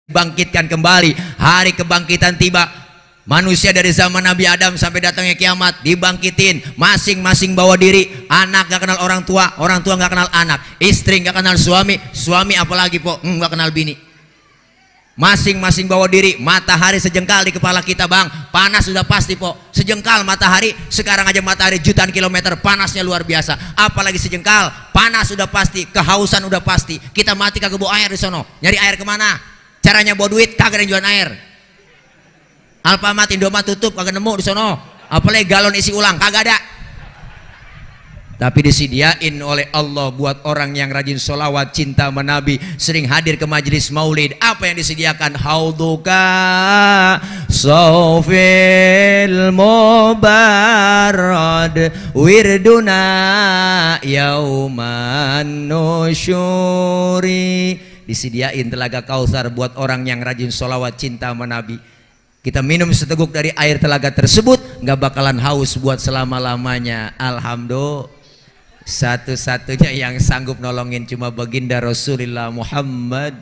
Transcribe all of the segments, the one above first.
bangkitkan kembali. Hari kebangkitan tiba. Manusia dari zaman Nabi Adam sampai datangnya kiamat dibangkitin, masing-masing bawa diri. Anak gak kenal orang tua gak kenal anak, istri gak kenal suami, suami apalagi po gak kenal bini. Masing-masing bawa diri. Matahari sejengkal di kepala kita bang, panas sudah pasti po. Sejengkal matahari, sekarang aja matahari jutaan kilometer, panasnya luar biasa. Apalagi sejengkal, panas sudah pasti, kehausan udah pasti. Kita mati kagak bawa air di sono, nyari air kemana? Caranya bawa duit, kagak ada yang jualan air. Alfamart, Indomaret tutup, kagak nemu di sono. Apalagi galon isi ulang, kagak ada. Tapi disediain oleh Allah buat orang yang rajin sholawat, cinta sama Nabi, sering hadir ke majelis maulid. Apa yang disediakan? Hauduka sofil mubarad wirduna yauman nusyuri. Disediain telaga Kautsar buat orang yang rajin sholawat, cinta sama Nabi. Kita minum seteguk dari air telaga tersebut, nggak bakalan haus buat selama-lamanya. Alhamdulillah. Satu-satunya yang sanggup nolongin cuma baginda Rasulullah Muhammad.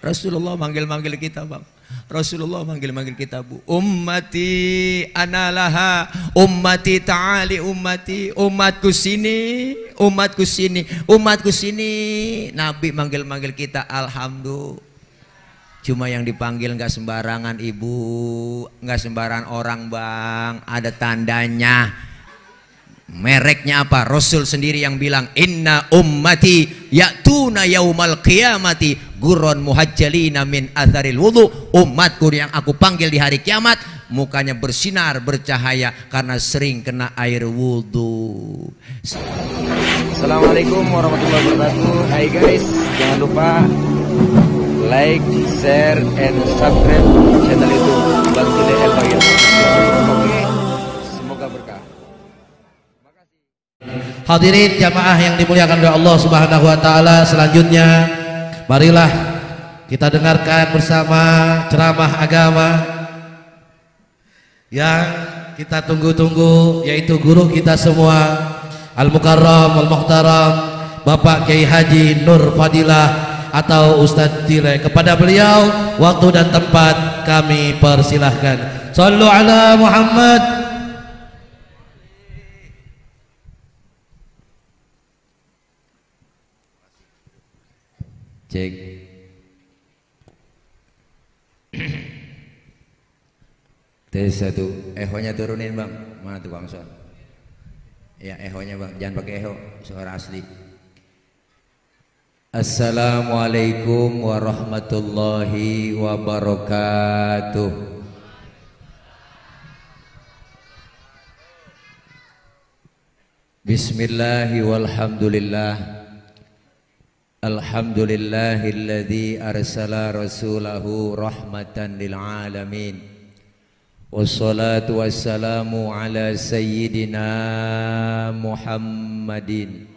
Rasulullah manggil-manggil kita bang, Rasulullah manggil-manggil kita bu. Ummati analaha, ummati ta'ali ummati, umatku sini, umatku sini, umatku sini. Nabi manggil-manggil kita. Alhamdulillah. Cuma yang dipanggil nggak sembarangan ibu, nggak sembarangan orang bang, ada tandanya. Mereknya apa? Rasul sendiri yang bilang, inna ummati ya'tuna yaumal qiyamati gurron muhajjalina min atharil wudu. Umatku yang aku panggil di hari kiamat, mukanya bersinar bercahaya karena sering kena air wudu. Assalamualaikum warahmatullahi wabarakatuh. Hai guys, jangan lupa like, share, and subscribe channel YouTube Bang Tude El Bagir. Oke, semoga berkah. Hadirin jamaah yang dimuliakan oleh Allah Subhanahu wa taala, selanjutnya marilah kita dengarkan bersama ceramah agama yang kita tunggu-tunggu, yaitu guru kita semua Al-Mukarram Al-Muhtaram Bapak Kiai Haji Nur Fadilah atau Ustadz Tile. Kepada beliau waktu dan tempat kami persilahkan. Sallu ala Muhammad. Cek. Tes satu. Ehonya turunin bang. Mana tukang son? Ya ehonya bang. Jangan pakai eho. Suara asli. Assalamualaikum warahmatullahi wabarakatuh. Bismillahi walhamdulillah. Alhamdulillahilladzi arsala rasulahu rahmatan lil alamin. Wassalatu wassalamu ala sayyidina Muhammadin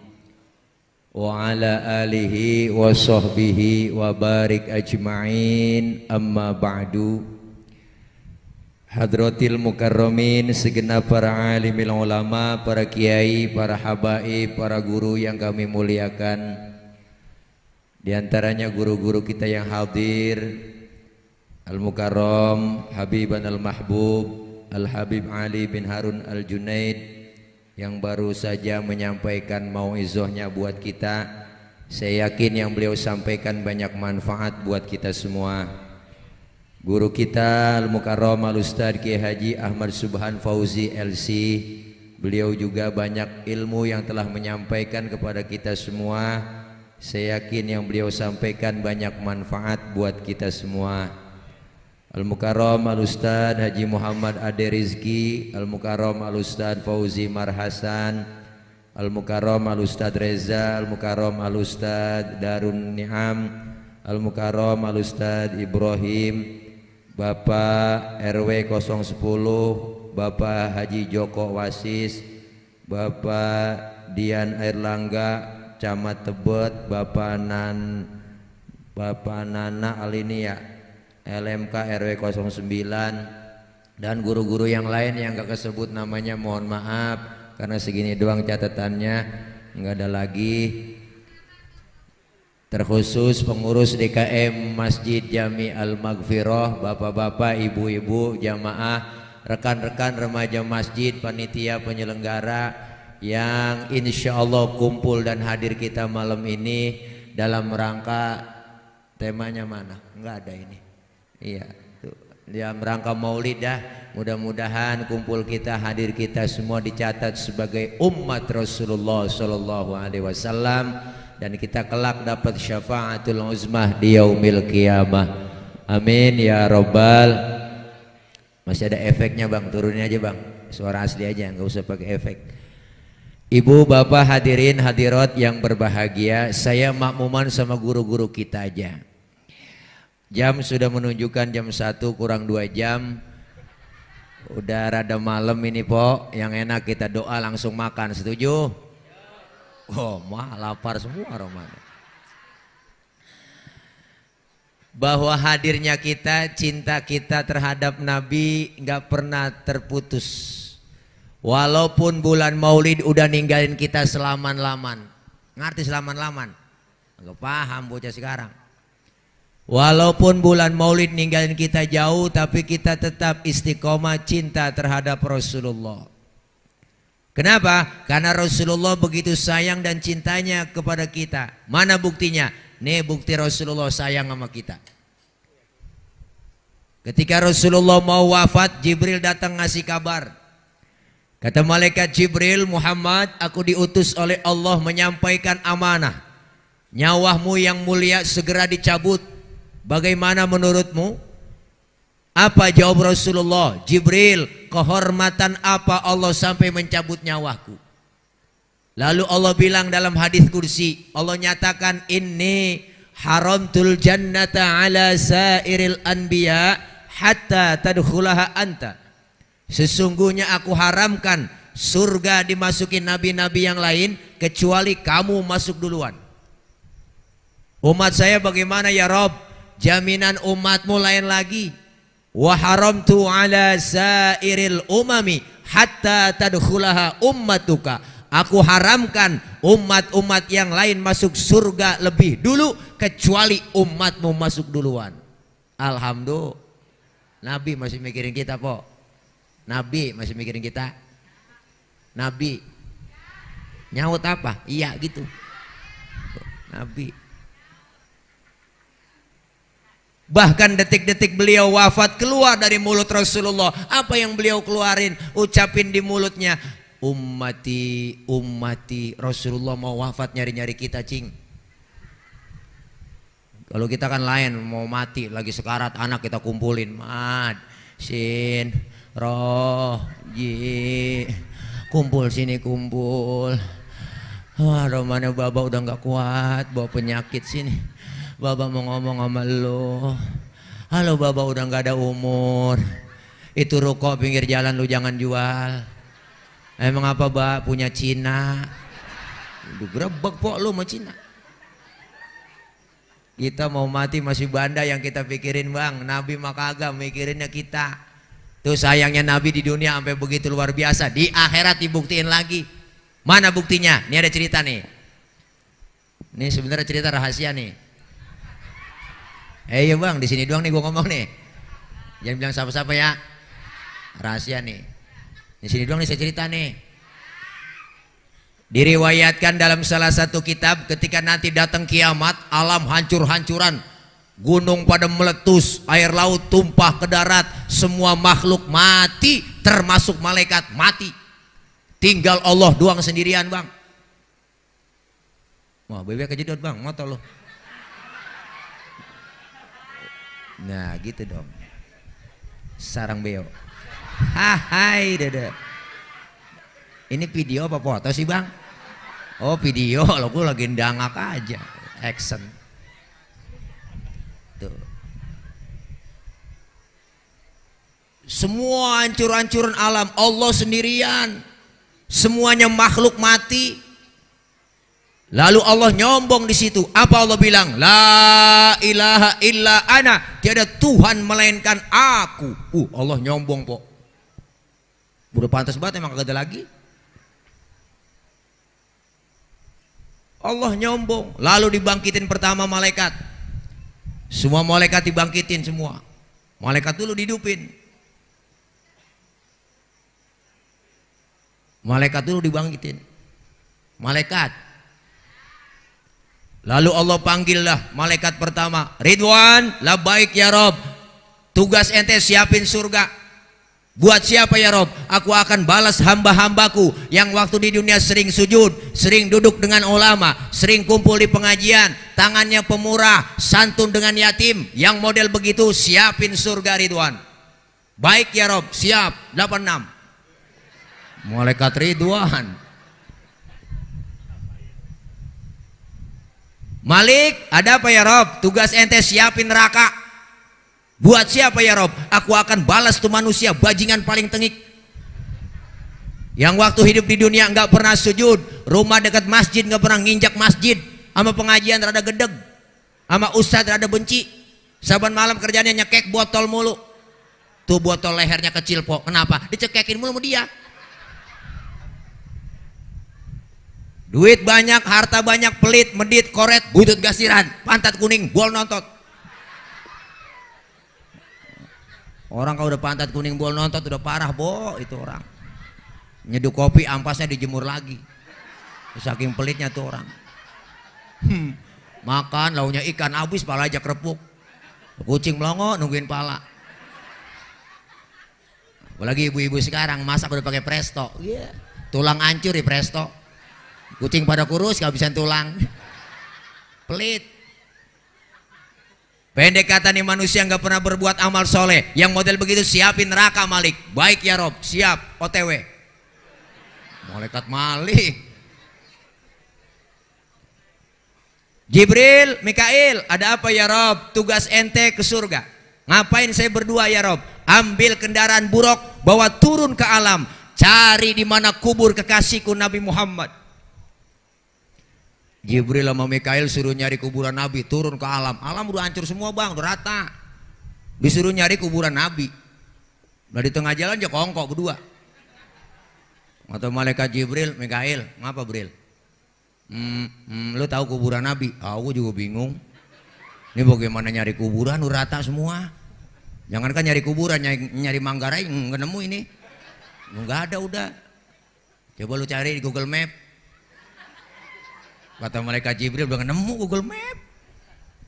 wa ala alihi wa sahbihi wa barik ajma'in. Amma ba'du. Hadratil mukarramin, segenap para alimil ulama, para kiai, para habaib, para guru yang kami muliakan. Di antaranya guru-guru kita yang hadir, Al-Mukarram Habiban Al-Mahbub Al-Habib Ali bin Harun Al-Junaid yang baru saja menyampaikan mauizahnya buat kita. Saya yakin yang beliau sampaikan banyak manfaat buat kita semua. Guru kita Al-Mukarram Al-Ustadz Kiai Haji Ahmad Subhan Fauzi LC, beliau juga banyak ilmu yang telah menyampaikan kepada kita semua. Saya yakin yang beliau sampaikan banyak manfaat buat kita semua. Al-Mukarram Al-Ustadz Haji Muhammad Ade Rizki, Al-Mukarram Al-Ustadz Fauzi Marhasan, Al-Mukarram Al-Ustadz Reza, Al-Mukarram Al-Ustadz Darun Ni'am, Al-Mukarram Al-Ustadz Ibrahim, Bapak RW 010, Bapak Haji Joko Wasis, Bapak Dian Airlangga Camat Tebet, Bapak Nana Alinia LMK RW 09, dan guru-guru yang lain yang gak kesebut namanya mohon maaf karena segini doang catatannya, nggak ada lagi. terkhusus pengurus DKM Masjid Jami Al-Maghfirah, bapak-bapak, ibu-ibu, jamaah, rekan-rekan remaja masjid, panitia penyelenggara yang insya Allah kumpul dan hadir kita malam ini dalam rangka, temanya mana? Enggak ada ini. Iya, tuh. Dalam rangka Maulid dah. Mudah-mudahan kumpul kita, hadir kita semua dicatat sebagai umat Rasulullah Sallallahu Alaihi Wasallam, dan kita kelak dapat syafaatul uzmah di yaumil qiyamah. Amin ya robbal. Masih ada efeknya bang, turunin aja bang, suara asli aja, nggak usah pakai efek. Ibu bapak hadirin hadirat yang berbahagia, saya makmuman sama guru-guru kita aja. Jam sudah menunjukkan jam 1 kurang 2 jam. Udah rada malam ini po, yang enak kita doa langsung makan, setuju? Oh mah lapar semua Ramadan. Bahwa hadirnya kita, cinta kita terhadap Nabi nggak pernah terputus. Walaupun bulan Maulid udah ninggalin kita selaman-laman. Ngerti selaman-laman? Nggak paham bocah sekarang. Walaupun bulan Maulid ninggalin kita jauh, tapi kita tetap istiqomah cinta terhadap Rasulullah. Kenapa? Karena Rasulullah begitu sayang dan cintanya kepada kita. Mana buktinya? Nih bukti Rasulullah sayang sama kita. Ketika Rasulullah mau wafat, Jibril datang ngasih kabar. Kata malaikat Jibril, Muhammad, aku diutus oleh Allah menyampaikan amanah. Nyawamu yang mulia segera dicabut. Bagaimana menurutmu? Apa jawab Rasulullah? Jibril, kehormatan apa Allah sampai mencabut nyawaku? Lalu Allah bilang dalam hadis kursi, Allah nyatakan, inni haramtul jannata ala sairil anbiya hatta tadkhulaha anta. Sesungguhnya aku haramkan surga dimasuki nabi-nabi yang lain kecuali kamu masuk duluan. Umat saya bagaimana ya Rob? Jaminan umatmu lain lagi. Wa haramtu ala sairil umami hatta tadkhulaha ummatuka. Aku haramkan umat-umat yang lain masuk surga lebih dulu kecuali umatmu masuk duluan. Alhamdulillah. Nabi masih mikirin kita po. Nabi masih mikirin kita. Nabi nyaut apa? Iya gitu. Nabi. Bahkan detik-detik beliau wafat keluar dari mulut Rasulullah. Apa yang beliau keluarin? Ucapin di mulutnya, ummati, ummati. Rasulullah mau wafat nyari-nyari kita cing. Kalau kita kan lain, mau mati lagi sekarat, anak kita kumpulin. Mad, sin, roh, ji. Kumpul sini kumpul. Wah, romanya baba udah gak kuat, bawa penyakit sini. Baba mau ngomong sama lo. Halo baba udah gak ada umur. Itu ruko pinggir jalan lu jangan jual. Emang apa ba punya Cina? Udah grebek po lu sama Cina. Kita mau mati masih banda yang kita pikirin bang. Nabi mah kagak mikirinnya kita. Tuh sayangnya Nabi di dunia sampai begitu luar biasa. Di akhirat dibuktiin lagi. Mana buktinya? Ini ada cerita nih. Ini sebenarnya cerita rahasia nih. Iya bang, di sini doang nih gue ngomong nih. Jangan bilang siapa-siapa ya. Rahasia nih. Di sini doang nih saya cerita nih. Diriwayatkan dalam salah satu kitab, ketika nanti datang kiamat, alam hancur-hancuran, gunung pada meletus, air laut tumpah ke darat, semua makhluk mati, termasuk malaikat mati. Tinggal Allah doang sendirian bang. Wah bebek kejedot bang, motor lo. Nah gitu dong. Sarang beo. Hai dada. Ini video apa foto sih bang? Oh video, lo gue lagi dangak aja. Action. Tuh. Semua hancur-hancuran alam, Allah sendirian. Semuanya makhluk mati. Lalu Allah nyombong di situ. Apa Allah bilang? La ilaha illa ana. Tiada Tuhan melainkan aku. Allah nyombong po. Udah pantas banget emang kagak ada lagi. Allah nyombong. Lalu dibangkitin pertama malaikat. Semua malaikat dibangkitin semua. Malaikat dulu dihidupin. Malaikat dulu dibangkitin. Malaikat. Lalu Allah panggillah malaikat pertama. Ridwan, labbaik ya Rob. Tugas ente siapin surga. Buat siapa ya Rob? Aku akan balas hamba-hambaku yang waktu di dunia sering sujud, sering duduk dengan ulama, sering kumpul di pengajian, tangannya pemurah, santun dengan yatim. Yang model begitu siapin surga Ridwan. Baik ya Rob, siap. 86. Malaikat Ridwan. Malik, ada apa ya Rob? Tugas ente siapin neraka. Buat siapa ya Rob? Aku akan balas tuh manusia bajingan paling tengik yang waktu hidup di dunia nggak pernah sujud, rumah dekat masjid nggak pernah nginjak masjid, sama pengajian rada gedeg, sama ustadz rada benci, saban malam kerjanya nyekek botol mulu. Tuh botol lehernya kecil po, kenapa? Dicekekin mulu sama dia. Duit banyak, harta banyak, pelit, medit, koret, butut gasiran, pantat kuning, bol nontot. Orang kalau udah pantat kuning bol nontot udah parah bo, itu orang. Nyeduh kopi ampasnya dijemur lagi. Saking pelitnya tuh orang. Makan launya ikan habis, pala aja kerepuk. Kucing melongo nungguin pala. Apalagi ibu-ibu sekarang masak udah pakai presto. Tulang hancur di presto. Kucing pada kurus kehabisan tulang. Pelit. Pendek kata nih manusia nggak pernah berbuat amal soleh. Yang model begitu siapin neraka Malik. Baik ya Rob, siap. OTW. Malaikat Malik. Jibril, Mikail, ada apa ya Rob? Tugas ente ke surga. Ngapain saya berdua ya Rob? Ambil kendaraan buruk, bawa turun ke alam. Cari di mana kubur kekasihku Nabi Muhammad. Jibril sama Mikail suruh nyari kuburan Nabi, turun ke alam. Alam udah hancur semua bang, udah rata. Disuruh nyari kuburan Nabi. Udah di tengah jalan aja kongkok berdua. Atau malaikat Jibril, Mikail, ngapa Bril? Lu tahu kuburan Nabi? Aku juga bingung. Ini bagaimana nyari kuburan, udah rata semua. Jangankan nyari kuburan, nyari Manggarai, nggak nemu ini. Nggak ada udah. Coba lu cari di Google Map. Kata malaikat Jibril belum nemu Google Map.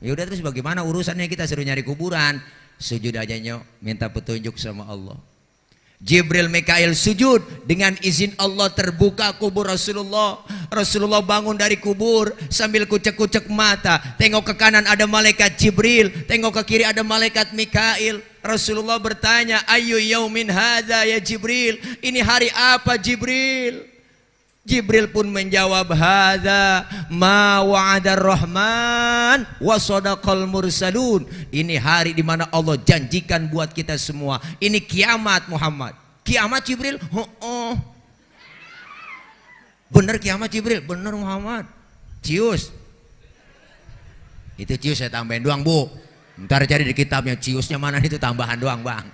Ya udah terus bagaimana urusannya kita suruh nyari kuburan? Sujud aja nyok, minta petunjuk sama Allah. Jibril Mikail sujud, dengan izin Allah terbuka kubur Rasulullah. Rasulullah bangun dari kubur sambil kucek-kucek mata. Tengok ke kanan ada malaikat Jibril, tengok ke kiri ada malaikat Mikail. Rasulullah bertanya, ayu yaumin hadza ya Jibril? Ini hari apa Jibril? Jibril pun menjawab, hadza ma wa'adar rahman wa sadaqal mursalun. Ini hari di mana Allah janjikan buat kita semua. Ini kiamat Muhammad. Kiamat Jibril? Bener kiamat Jibril? Bener Muhammad. Cius. Itu cius saya tambahin doang bu. Ntar cari di kitabnya ciusnya mana, itu tambahan doang bang.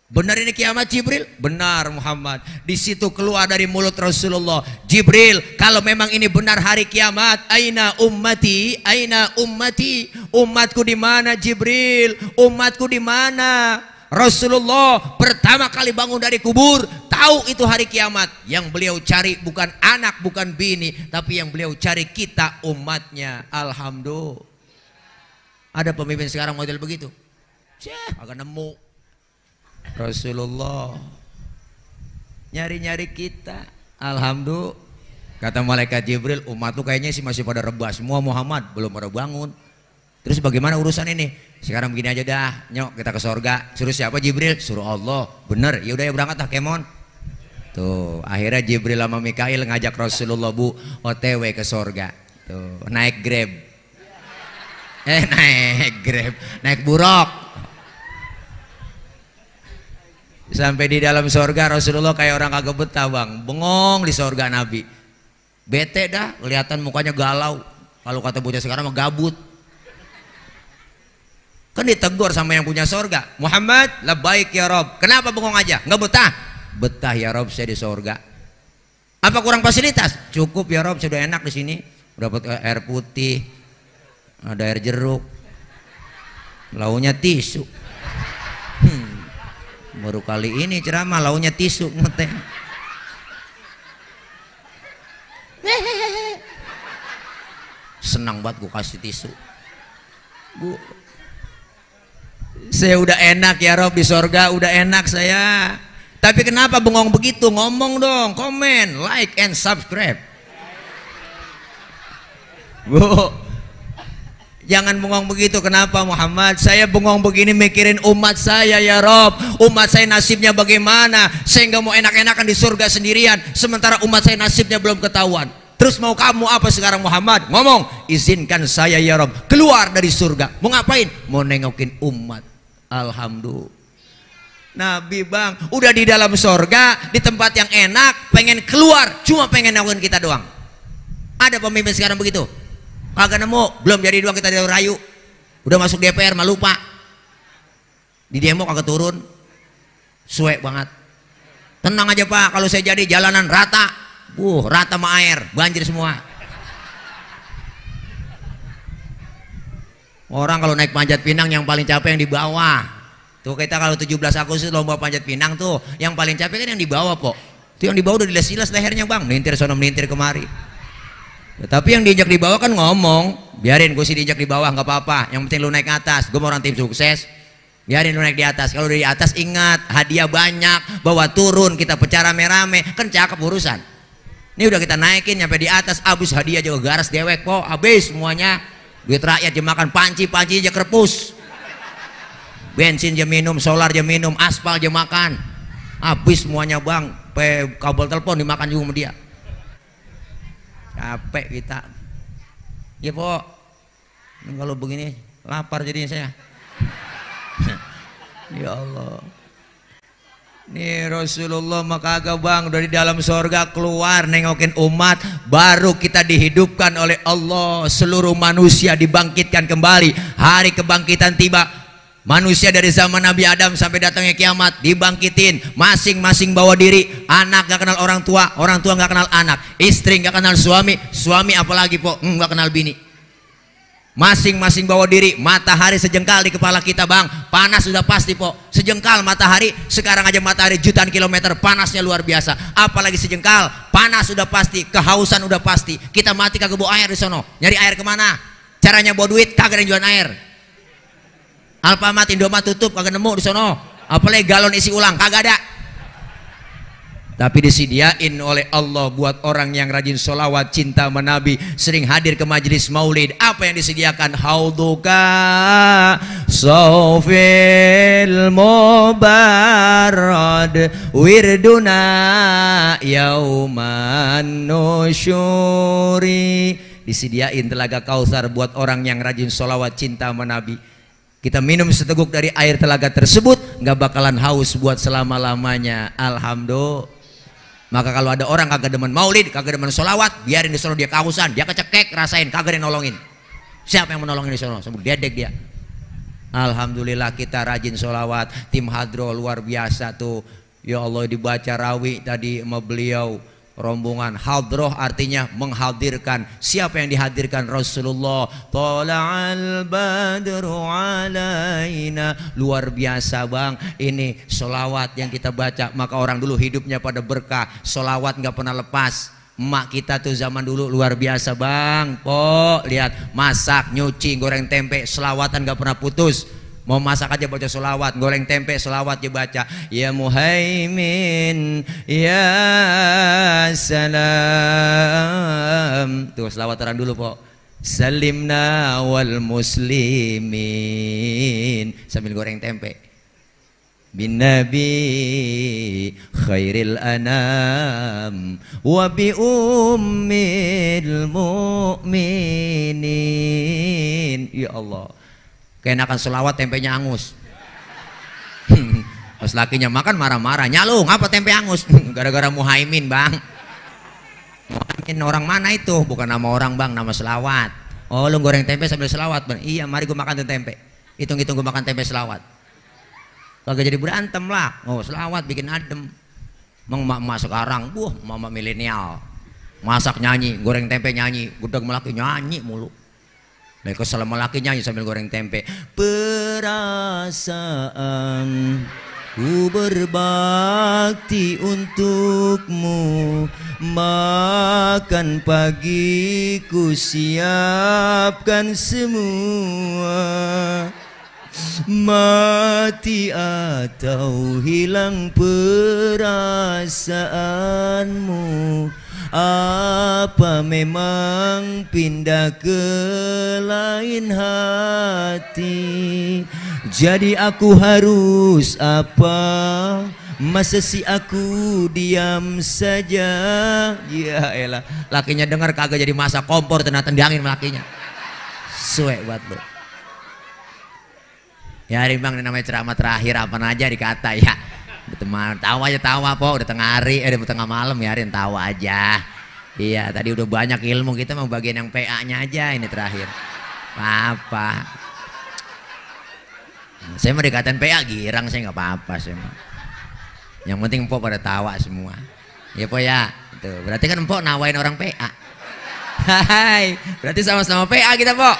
Benar ini kiamat Jibril? Benar Muhammad. Di situ keluar dari mulut Rasulullah, Jibril, kalau memang ini benar hari kiamat, aina ummati, aina ummati, umatku di mana Jibril? Umatku di mana? Rasulullah pertama kali bangun dari kubur, tahu itu hari kiamat. Yang beliau cari bukan anak, bukan bini, tapi yang beliau cari kita umatnya. Alhamdulillah. Ada pemimpin sekarang model begitu? Agak nemu. Rasulullah nyari-nyari kita. Alhamdulillah. Kata malaikat Jibril, umat tuh kayaknya sih masih pada rebah semua Muhammad, belum pada bangun. Terus bagaimana urusan ini? Sekarang begini aja dah, nyok kita ke sorga. Suruh siapa Jibril? Suruh Allah. Bener, yaudah ya berangkat lah kemon. Tuh akhirnya Jibril sama Mikail ngajak Rasulullah bu OTW ke sorga. Tuh naik Grab. Naik Grab, naik buruk. Sampai di dalam sorga Rasulullah kayak orang kagak betah bang, bengong di sorga Nabi. Bete dah, kelihatan mukanya galau. Kalau kata bocah sekarang mah gabut. Kan ditegur sama yang punya sorga, Muhammad, labbaik ya Rob. Kenapa bengong aja? Nggak betah? Betah ya Rob, saya di sorga. Apa kurang fasilitas? Cukup ya Rob, sudah enak di sini. Dapat air putih, ada air jeruk, launya tisu. Baru kali ini ceramah launya tisu ngeteh. Senang banget gue kasih tisu. Saya udah enak ya Rob di sorga, udah enak saya. Tapi kenapa bengong begitu? Ngomong dong, komen, like and subscribe. Bu, jangan bengong begitu. Kenapa Muhammad? Saya bengong begini mikirin umat saya ya Rob. Umat saya nasibnya bagaimana? Saya nggak mau enak-enakan di surga sendirian, sementara umat saya nasibnya belum ketahuan. Terus mau kamu apa sekarang Muhammad? Ngomong, izinkan saya ya Rob keluar dari surga. Mau ngapain? Mau nengokin umat. Alhamdulillah. Nabi bang, udah di dalam surga, di tempat yang enak, pengen keluar, cuma pengen nengokin kita doang. Ada pemimpin sekarang begitu? Kagak nemu, belum jadi doang kita dari rayu. Udah masuk DPR malu pak. Di demo kagak turun. Suek banget. Tenang aja pak, kalau saya jadi jalanan rata. Rata sama air, banjir semua. Orang kalau naik panjat pinang yang paling capek yang di bawah. Tuh kita kalau 17 Agustus lomba panjat pinang tuh, yang paling capek kan yang di bawah kok. Itu yang di bawah udah diles-iles lehernya bang, melintir sono melintir kemari. Ya, tapi yang diinjak di bawah kan ngomong, biarin gue sih diinjak di bawah nggak apa-apa. Yang penting lu naik ke atas, gue mau orang tim sukses. Biarin lu naik di atas. Kalau di atas ingat hadiah banyak, bawa turun kita pecah rame-rame, kan cakep urusan. Ini udah kita naikin nyampe di atas, abis hadiah juga garas dewek kok, abis semuanya. Duit rakyat aja makan, panci aja kerpus. Bensin aja minum, solar aja minum, aspal aja makan. Habis semuanya bang, kabel telepon dimakan juga sama dia. Capek kita. Ya po, kalau begini lapar jadinya saya. Ya Allah. Nih Rasulullah maka agak bang dari dalam sorga keluar nengokin umat, baru kita dihidupkan oleh Allah. Seluruh manusia dibangkitkan kembali. Hari kebangkitan tiba. Manusia dari zaman Nabi Adam sampai datangnya kiamat dibangkitin, masing-masing bawa diri. Anak gak kenal orang tua gak kenal anak, istri gak kenal suami, suami apalagi po gak kenal bini. Masing-masing bawa diri. Matahari sejengkal di kepala kita bang, panas sudah pasti po. Sejengkal matahari, sekarang aja matahari jutaan kilometer, panasnya luar biasa. Apalagi sejengkal, panas sudah pasti, kehausan udah pasti. Kita mati kagak bawa air di sono, nyari air kemana? Caranya bawa duit, kagak ada yang jualan air. Alfamart, Indomaret tutup, kagak nemu di sono. Apalagi galon isi ulang, kagak ada. Tapi disediain oleh Allah buat orang yang rajin sholawat, cinta sama Nabi, sering hadir ke majelis maulid. Apa yang disediakan? Hauduka sawfil mubarad wirduna yauman nusyuri. Disediain telaga Kausar buat orang yang rajin sholawat, cinta sama Nabi. Kita minum seteguk dari air telaga tersebut, nggak bakalan haus buat selama-lamanya. Alhamdulillah. Maka kalau ada orang kagak demen maulid, kagak demen sholawat, biarin di sono dia kehausan, dia kecekek, rasain, kagak ada yang nolongin. Siapa yang menolongin di sono? Semua dedek dia. Alhamdulillah kita rajin sholawat, tim hadro luar biasa tuh. Ya Allah dibaca rawi tadi sama beliau. Rombongan hadroh artinya menghadirkan. Siapa yang dihadirkan? Rasulullah. Tala'al badru alaina. Luar biasa bang. Ini solawat yang kita baca, maka orang dulu hidupnya pada berkah. Solawat nggak pernah lepas. Emak kita tuh zaman dulu luar biasa bang. Lihat masak, nyuci, goreng tempe, selawatan nggak pernah putus. Mau masak aja baca sholawat, goreng tempe sholawat dia baca. Ya Muhaimin ya salam. Tuh sholawat orang dulu po. Salimna wal muslimin sambil goreng tempe. Bin Nabi khairil anam wa bi ummil mu'minin. Ya Allah, keenakan selawat tempenya angus. Pas lakinya makan marah-marah, nyalung apa tempe angus? Gara-gara Muhaimin bang. Muhaimin orang mana itu? Bukan nama orang bang, nama selawat. Oh lu goreng tempe sambil selawat bang? Iya mari gue makan tuh tempe. Hitung-hitung gue makan tempe selawat. Kagak jadi berantem lah. Oh selawat bikin adem. Emak sekarang, mama milenial, masak nyanyi, goreng tempe nyanyi, gudeg melaki nyanyi mulu. Mereka kesel melaki nyanyi sambil goreng tempe. Perasaan ku berbakti untukmu, makan pagi ku siapkan semua. Mati atau hilang perasaanmu, apa memang pindah ke lain hati? Jadi aku harus apa? Masa si aku diam saja? Ya elah, lakinya dengar kagak jadi masak kompor ternyata tendangin lakinya. Suek buat lu. Ya Rimbang, ini namanya ceramah terakhir apa aja dikata ya. Teman tawa aja tawa po, udah tengah hari, udah tengah malam ya, Rin tawa aja. Iya, tadi udah banyak ilmu, kita mau bagian yang PA-nya aja ini terakhir. Apa? Saya mau dikatain PA girang, saya nggak apa-apa sih. Yang penting po pada tawa semua. Ya po ya. Tuh, berarti kan po nawain orang PA. Hai, berarti sama-sama PA kita po.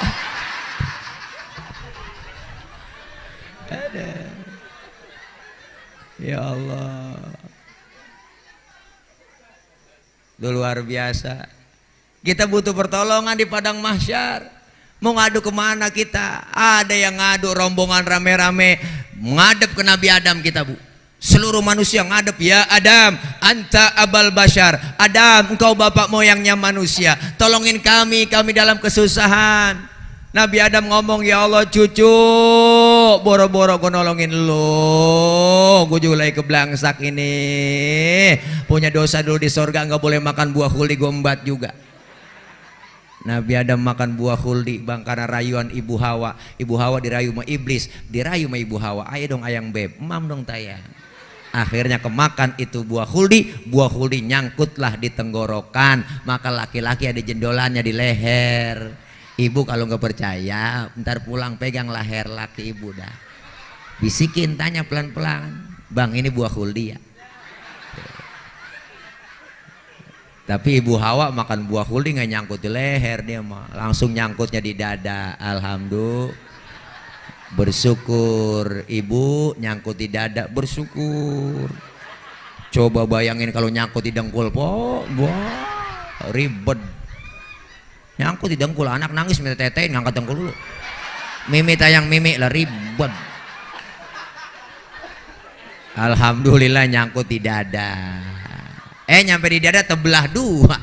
Ada. Ya Allah, itu luar biasa. Kita butuh pertolongan di padang mahsyar. Mau ngadu kemana kita? Ada yang ngadu rombongan rame-rame ngadep ke Nabi Adam kita, Bu. Seluruh manusia ngadep, ya Adam, anta abal bashar. Adam, engkau bapak moyangnya manusia. Tolongin kami dalam kesusahan. Nabi Adam ngomong, ya Allah cucu, boro-boro gue nolongin lo, gue juga lagi keblangsak ini, punya dosa dulu di sorga, nggak boleh makan buah khuldi, gue embat juga. Nabi Adam makan buah khuldi bang, karena rayuan ibu Hawa. Ibu Hawa dirayu sama iblis, dirayu sama ibu Hawa, ayo dong ayang beb, mam dong tayang. Akhirnya kemakan itu buah khuldi nyangkutlah di tenggorokan, maka laki-laki ada jendolannya di leher. Ibu kalau nggak percaya, ntar pulang pegang leher laki ibu dah, bisikin, tanya pelan-pelan, bang ini buah khuldi ya? Tapi ibu Hawa makan buah khuldi nggak nyangkut di leher, dia mah langsung nyangkutnya di dada. Alhamdulillah, bersyukur ibu nyangkut di dada, bersyukur. Coba bayangin kalau nyangkut di dengkul, wah ribet. Nyangkut di dengkul, anak nangis minta tetein, ngangkat dengkul dulu. Mimi tayang mimi lah, ribet. Alhamdulillah nyangkut di dada. Nyampe di dada tebelah dua.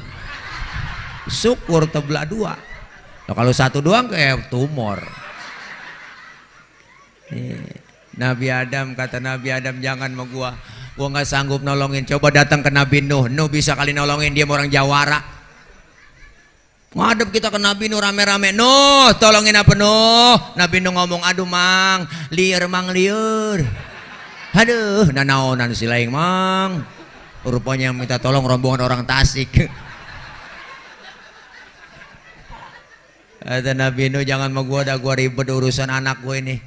Syukur tebelah dua. Nah, kalau satu doang kayak tumor. Nabi Adam, kata Nabi Adam, jangan sama gua nggak sanggup nolongin. Coba datang ke Nabi Nuh bisa kali nolongin, dia orang Jawara. Ngadep kita ke Nabi Nuh rame-rame, Nuh tolongin apa Nuh? Nabi Nuh ngomong, aduh mang, liur mang liur. Aduh, nanaonan si laing mang. Rupanya yang minta tolong rombongan orang Tasik. Kata Nabi Nuh, jangan mau gua ribet urusan anak gue ini.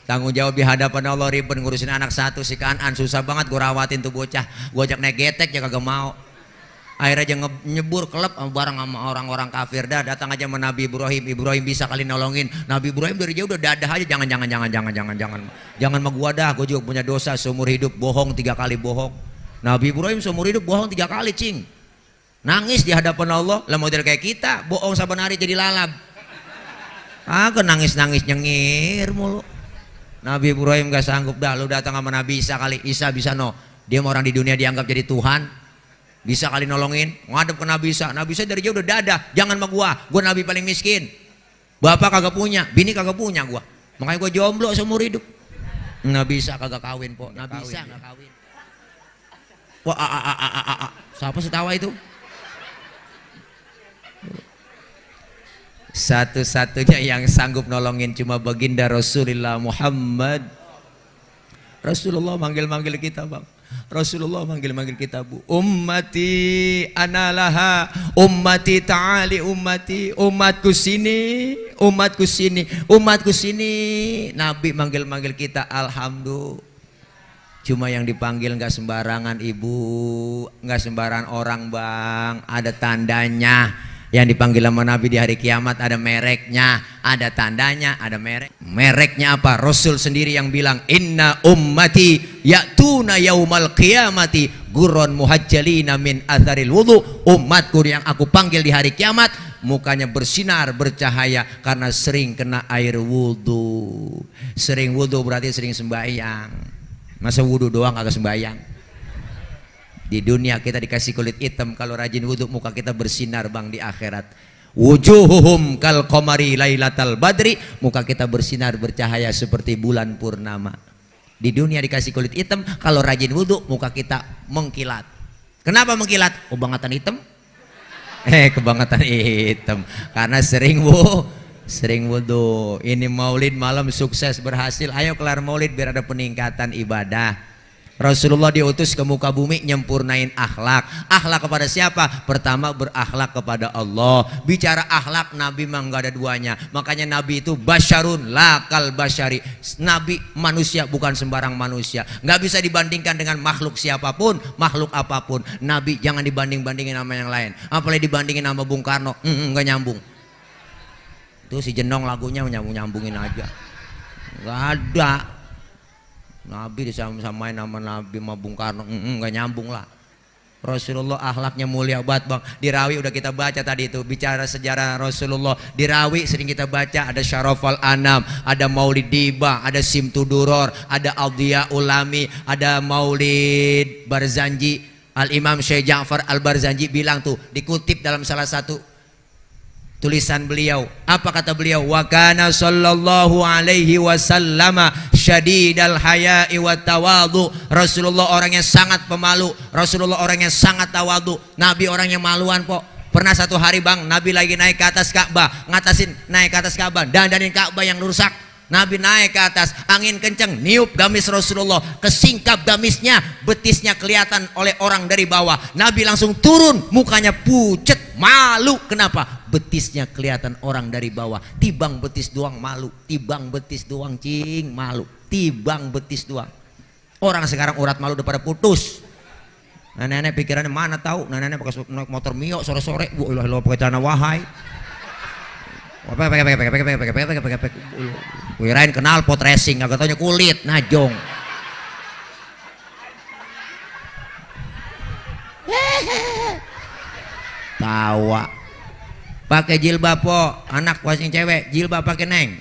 Tanggung jawab di hadapan Allah, ribet ngurusin anak satu si Kanan, susah banget gue rawatin tuh bocah. Gue ajak naik getek ya kagak mau. Akhirnya aja nyebur klub bareng sama orang-orang kafir. Datang aja sama Nabi Ibrahim bisa kali nolongin. Nabi Ibrahim dari jauh udah dadah aja, jangan sama gua dah, gua juga punya dosa seumur hidup, bohong 3 kali bohong. Nabi Ibrahim seumur hidup bohong 3 kali, cing. Nangis di hadapan Allah. Lah model kayak kita, bohong saban hari jadi lalab. Nangis nyengir mulu. Nabi Ibrahim gak sanggup dah, lu datang sama Nabi Isa kali. Isa bisa no, dia mau orang di dunia dianggap jadi Tuhan, bisa kali nolongin. Ngadep ke Nabi Isa dari jauh udah dadah, jangan sama gua Nabi paling miskin, bapak kagak punya, bini kagak punya gua, makanya gua jomblo seumur hidup. Nabi Isa kagak kawin po, Nabi Isa nggak kawin. Wah, siapa setawa itu? Satu-satunya yang sanggup nolongin cuma baginda Rasulullah Muhammad. Rasulullah manggil-manggil kita bang, Rasulullah manggil-manggil kita bu. Ummati analaha, ummati ta'ali ummati, umatku sini, umatku sini, umatku sini. Nabi manggil-manggil kita, alhamdulillah. Cuma yang dipanggil nggak sembarangan ibu, nggak sembarangan orang bang, ada tandanya. Yang dipanggil sama Nabi di hari kiamat ada mereknya, ada tandanya, ada merek. Mereknya apa? Rasul sendiri yang bilang, inna ummati ya'tuna yaumal qiyamati gurron muhajjalina min atharil wudu. Umatku yang aku panggil di hari kiamat mukanya bersinar bercahaya karena sering kena air wudu. Sering wudu berarti sering sembahyang. Masa wudu doang agak sembahyang? Di dunia kita dikasih kulit hitam, kalau rajin wudhu muka kita bersinar bang di akhirat. Wujuhuhum kal qamari lailatal badri, muka kita bersinar bercahaya seperti bulan purnama. Di dunia dikasih kulit hitam, kalau rajin wudhu muka kita mengkilat. Kenapa mengkilat? Kebangetan hitam? Kebangetan hitam karena sering wudhu. Ini maulid malam sukses berhasil. Ayo kelar maulid biar ada peningkatan ibadah. Rasulullah diutus ke muka bumi nyempurnain akhlak. Akhlak kepada siapa? Pertama berakhlak kepada Allah. Bicara akhlak Nabi memang gak ada duanya. Makanya Nabi itu basyarun lakal basyari. Nabi manusia bukan sembarang manusia. Gak bisa dibandingkan dengan makhluk siapapun, makhluk apapun. Nabi jangan dibanding-bandingin sama yang lain. Apalagi dibandingin sama Bung Karno, gak nyambung. Itu si Jenong lagunya nyambungin aja. Gak ada. Nabi disamain sama Nabi sama Bung Karno, nggak nyambung lah. Rasulullah akhlaknya mulia banget bang. Di Rawi udah kita baca tadi itu, bicara sejarah Rasulullah. Di Rawi sering kita baca ada Syarafal Anam, ada Maulid Diba, ada Simtuduror, ada Aldiya Ulami, ada Maulid Barzanji. Al Imam Syekh Ja'far Al Barzanji bilang tuh, dikutip dalam salah satu tulisan beliau. Apa kata beliau? Wa kana sallallahu alaihi wasallama syadidal haya'i wa tawadhu. Rasulullah orangnya sangat pemalu. Rasulullah orangnya sangat tawadhu. Nabi orangnya maluan kok. Pernah satu hari bang, Nabi lagi naik ke atas Ka'bah, naik ke atas Ka'bah, dandanin Ka'bah yang rusak. Nabi naik ke atas, angin kenceng, niup gamis Rasulullah, kesingkap gamisnya, betisnya kelihatan oleh orang dari bawah. Nabi langsung turun, mukanya pucet, malu. Kenapa? Betisnya kelihatan orang dari bawah. Tibang betis doang malu, tibang betis doang cing malu, tibang betis doang. Orang sekarang urat malu udah pada putus. Nenek-nenek pikirannya mana tahu? Nenek-nenek pakai motor Mio sore-sore, bu ilah pakai celana wahai. Kirain kenal pot racing, agak taunya kulit najong. Tawa. Pakai jilbab po, anak wasing cewek, jilbab pakai neng.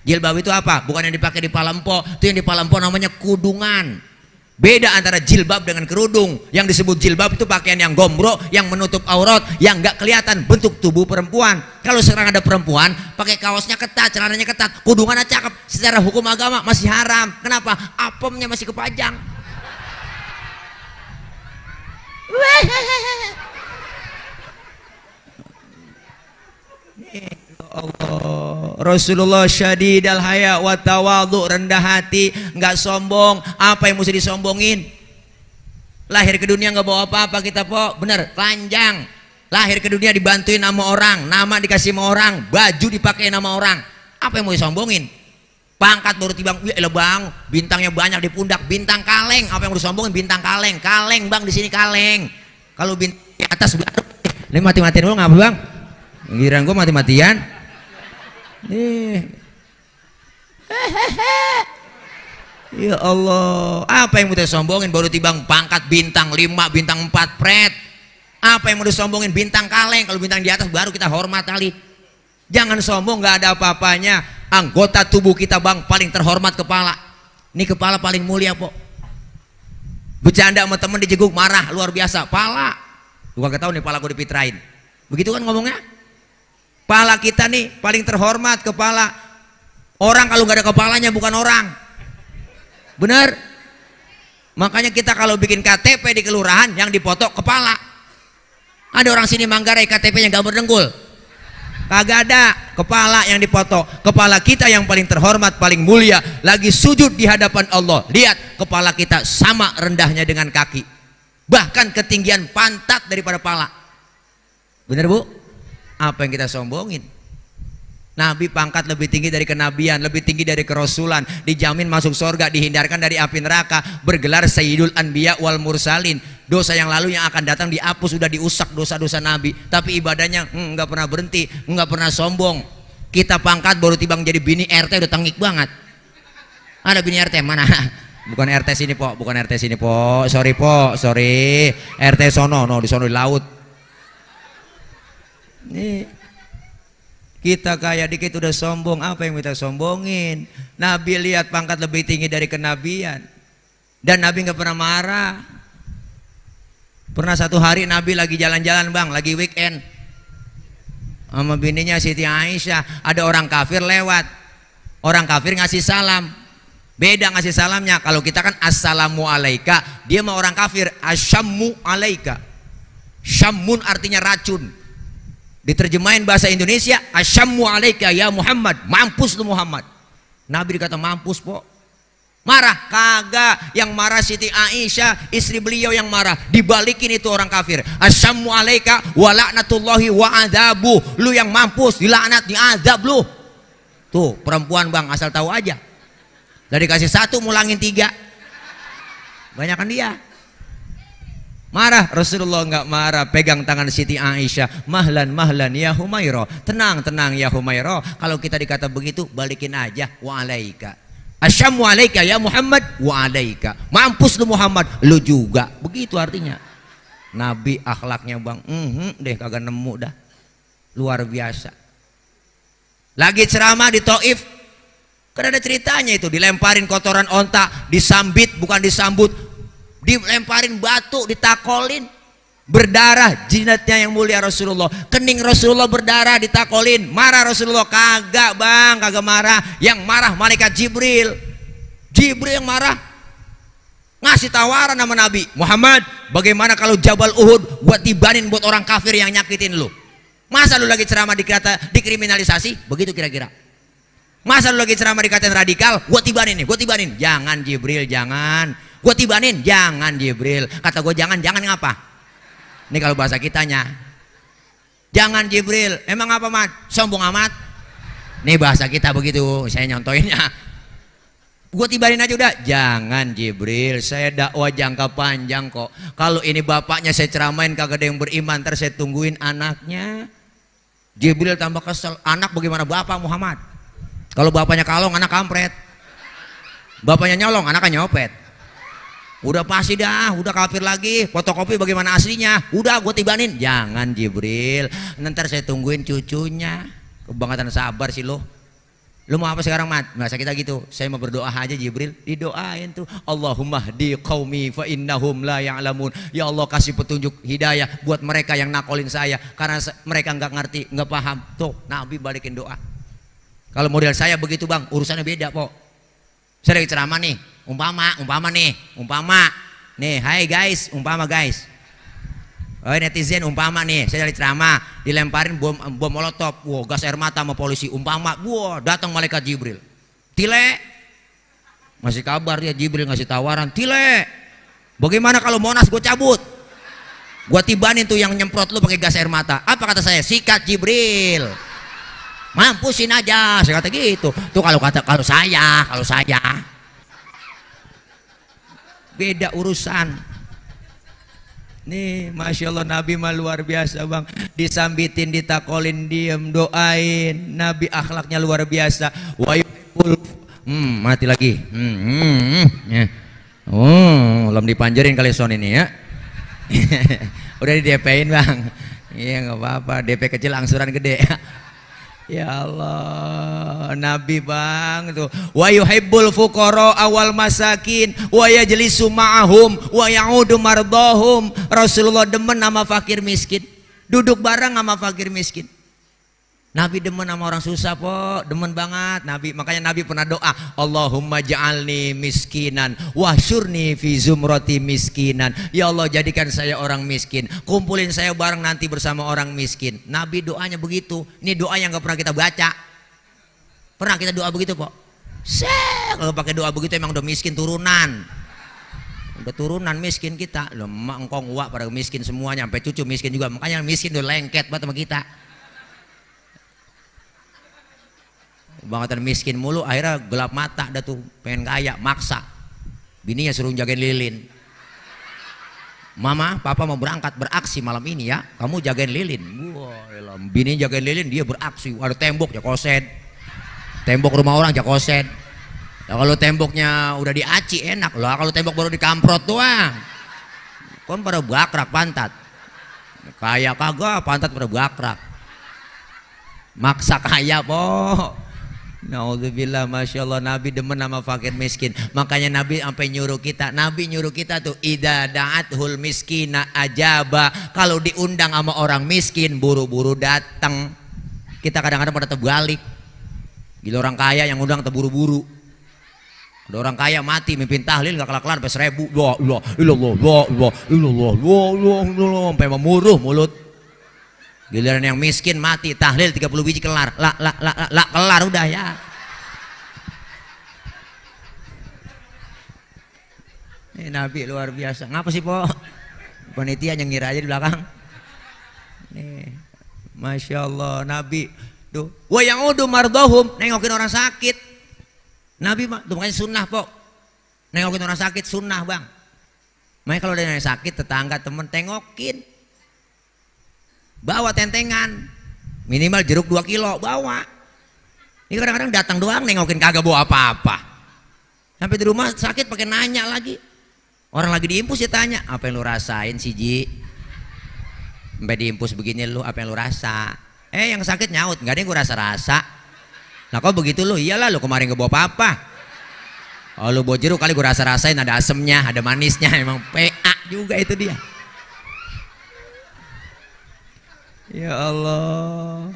Jilbab itu apa? Bukan yang dipakai di Palempo, itu yang di Palempo namanya kudungan. Beda antara jilbab dengan kerudung. Yang disebut jilbab itu pakaian yang gombrok, yang menutup aurat, yang nggak kelihatan bentuk tubuh perempuan. Kalau sekarang ada perempuan pakai kaosnya ketat, celananya ketat, kudungannya cakep, secara hukum agama masih haram. Kenapa? Apemnya masih kepajang. Allah. Rasulullah syadidal haya wa tawadhu, rendah hati, nggak sombong. Apa yang mesti disombongin? Lahir ke dunia nggak bawa apa-apa kita po, bener, telanjang. Lahir ke dunia dibantuin sama orang, nama dikasih sama orang, baju dipakai sama orang. Apa yang mau disombongin? Pangkat baru tibang, ya bang, bintangnya banyak di pundak, bintang kaleng. Apa yang mau disombongin? Bintang kaleng, kaleng bang di sini kaleng. Kalau bintang di atas, ini mati-matian dulu nggak bang? Giliran gue mati-matian. Ya Allah, apa yang mau disombongin? Baru tibang pangkat bintang 5, bintang 4 pret. Apa yang mau disombongin? Bintang kaleng. Kalau bintang di atas baru kita hormat kali. Jangan sombong, nggak ada apa-apanya. Anggota tubuh kita bang paling terhormat kepala. Ini kepala paling mulia po. Bercanda sama temen dijeguk marah luar biasa. Pala, gua gak tahu nih pala gue dipitrain. Begitu kan ngomongnya? Kepala kita nih paling terhormat kepala. Orang kalau nggak ada kepalanya bukan orang. Bener? Makanya kita kalau bikin KTP di kelurahan yang dipoto kepala. Ada orang sini Manggarai KTP-nya gambar dengkul. Kagak ada, kepala yang dipoto. Kepala kita yang paling terhormat, paling mulia, lagi sujud di hadapan Allah. Lihat kepala kita sama rendahnya dengan kaki. Bahkan ketinggian pantat daripada pala. Bener bu? Apa yang kita sombongin? Nabi pangkat lebih tinggi dari kenabian, lebih tinggi dari kerasulan, dijamin masuk surga, dihindarkan dari api neraka, bergelar Sayyidul Anbiya wal Mursalin. Dosa yang lalu yang akan datang dihapus, sudah diusak dosa-dosa Nabi. Tapi ibadahnya nggak pernah berhenti, nggak pernah sombong. Kita pangkat baru tibang jadi bini RT udah tengik banget. Ada bini RT mana? Bukan RT sini po, bukan RT sini po. Sorry po, sorry. RT sono, no di sono di laut. Nih. Kita kaya dikit udah sombong, apa yang kita sombongin? Nabi lihat pangkat lebih tinggi dari kenabian. Dan Nabi nggak pernah marah. Pernah satu hari Nabi lagi jalan-jalan bang, lagi weekend. Sama bininya Siti Aisyah, ada orang kafir lewat. Orang kafir ngasih salam. Beda ngasih salamnya. Kalau kita kan assalamu alaika, dia mah orang kafir asyammu alaika. Syammun artinya racun. Diterjemahin bahasa Indonesia asyammu alaika ya Muhammad, mampus lu Muhammad. Nabi dikata mampus po. Marah? Kagak. Yang marah Siti Aisyah, istri beliau yang marah. Dibalikin itu orang kafir. Asyammu alaika wa la'natullahi wa adabu. Lu yang mampus, dilaknat, diazab lu. Tuh perempuan bang, asal tahu aja. Dari kasih satu mulangin 3. Banyakan dia. Marah, Rasulullah nggak marah, pegang tangan Siti Aisyah, mahlan mahlan ya Humairah, tenang tenang ya Humairah. Kalau kita dikata begitu balikin aja, wa alaika asyammu alaika ya Muhammad wa alaika, mampus lu Muhammad, lu juga. Begitu artinya. Nabi akhlaknya bang deh kagak nemu dah, luar biasa. Lagi ceramah di Taif, kan ada ceritanya itu, dilemparin kotoran onta, disambit bukan disambut, dilemparin batu, ditakolin, berdarah jidatnya yang mulia Rasulullah, kening Rasulullah berdarah, ditakolin. Marah Rasulullah? Kagak bang, kagak marah. Yang marah malaikat Jibril. Jibril yang marah, ngasih tawaran sama Nabi Muhammad, bagaimana kalau Jabal Uhud buat tibanin buat orang kafir yang nyakitin lu? Masa lu lagi ceramah dikata dikriminalisasi? Begitu kira-kira. Masa lu lagi ceramah dikatain radikal? Gua tibanin nih, gua tibanin. Jangan Jibril, jangan. Gue tibanin, jangan Jibril. Kata gue jangan ngapa? Ini kalau bahasa kitanya. Jangan Jibril. Emang apa mat? Sombong amat. Nih bahasa kita begitu. Saya nyontoinnya. Gue tibanin aja udah. Jangan Jibril. Saya dakwah jangka panjang kok. Kalau ini bapaknya saya ceramain kagak ada yang beriman, ntar saya tungguin anaknya. Jibril tambah kesel. Anak bagaimana bapak Muhammad? Kalau bapaknya kalong, anak kampret. Bapaknya nyolong, anaknya nyopet. Udah pasti dah, udah kafir lagi. Fotokopi bagaimana aslinya? Udah gue tibanin. Jangan Jibril, nanti saya tungguin cucunya. Kebangetan sabar sih lo. Lo mau apa sekarang mat? Masa kita gitu. Saya mau berdoa aja Jibril. Didoain tuh. Allahumma hdi qaumi fa innahum la ya'lamun. Ya Allah kasih petunjuk hidayah buat mereka yang nakolin saya, karena mereka nggak ngerti, nggak paham. Tuh Nabi balikin doa. Kalau model saya begitu bang, urusannya beda po. Saya lagi ceramah nih, umpama nih, hai guys, umpama guys, oh netizen, umpama nih, saya lagi ceramah, dilemparin bom molotov, wow, gas air mata sama polisi, umpama, wow, datang malaikat Jibril, tile, masih kabar dia Jibril ngasih tawaran, tile, bagaimana kalau Monas gue cabut, gue tibanin tuh yang nyemprot lu pakai gas air mata, apa kata saya? Sikat Jibril. Mampusin aja, saya kata gitu. Tuh kalau saya beda urusan. Nih, masya Allah Nabi mah luar biasa bang. Disambitin, ditakolin, diem, doain. Nabi akhlaknya luar biasa. Mati lagi. Belum dipanjerin kali son ini ya. Udah di DP-in bang. Iya nggak apa-apa. DP kecil angsuran gede. Ya Allah, Nabi bang tuh. Wa yuhibbul fuqara awal masakin wa yajlisu ma'ahum wa ya'udu mardahum. Rasulullah demen sama fakir miskin. Duduk bareng sama fakir miskin. Nabi demen sama orang susah po, demen banget Nabi. Makanya Nabi pernah doa, Allahumma ja'alni miskinan wahsyurni fi zumrati miskinan. Ya Allah jadikan saya orang miskin, kumpulin saya bareng nanti bersama orang miskin. Nabi doanya begitu. Ini doa yang gak pernah kita baca. Pernah kita doa begitu po? Kalau pakai doa begitu emang udah miskin turunan. Udah turunan miskin kita. Loh, emak engkong uak pada miskin semuanya, sampai cucu miskin juga. Makanya miskin udah lengket banget sama kita. Bangatan miskin mulu, akhirnya gelap mata dah tuh, pengen kaya, maksa. Bininya suruh jagain lilin. Mama, papa mau berangkat beraksi malam ini ya, kamu jagain lilin. Wah, bini jagain lilin, dia beraksi. Ada tembok jakosen, tembok rumah orang jakosen. Nah, kalau temboknya udah diaci enak lah, kalau tembok baru dikamprot doang, kon pada bakrak pantat. Kaya kagak, pantat pada bakrak. Maksa kaya po. Naudzubillah, masya Allah. Nabi demen sama fakir miskin. Makanya Nabi sampai nyuruh kita. Nabi nyuruh kita tuh, idza da'athul miskina ajaba. Kalau diundang sama orang miskin, buru-buru datang. Kita kadang-kadang pada terbalik. Gila, orang kaya yang undang terburu-buru. Ada orang kaya mati mimpin tahlil nggak kelar-kelar sampai 1000. Sampai memuruh mulut. Giliran yang miskin mati tahlil 30 biji kelar. Lah kelar udah ya. Ini Nabi luar biasa. Ngapa sih po? Panitia yang ngira aja di belakang. Nih, masya Allah Nabi. Tuh, wa yang udu mardahum, nengokin orang sakit. Nabi mah, tuh makanya sunnah po. Nengokin orang sakit sunnah bang. Makanya kalau ada yang sakit, tetangga temen tengokin. Bawa tentengan, minimal jeruk 2 kilo bawa. Ini kadang-kadang datang doang nengokin kagak bawa apa-apa. Sampai di rumah sakit pakai nanya lagi. Orang lagi diimpus ya tanya, apa yang lu rasain sih Ji? Sampai diimpus begini lu, apa yang lu rasa? Yang sakit nyaut, nggak ada yang gue rasa-rasa. Nah kok begitu lu? Iyalah lu kemarin gak bawa apa-apa. Oh lu bawa jeruk kali gue rasa-rasain, ada asemnya, ada manisnya. Emang PA juga itu dia. Ya Allah.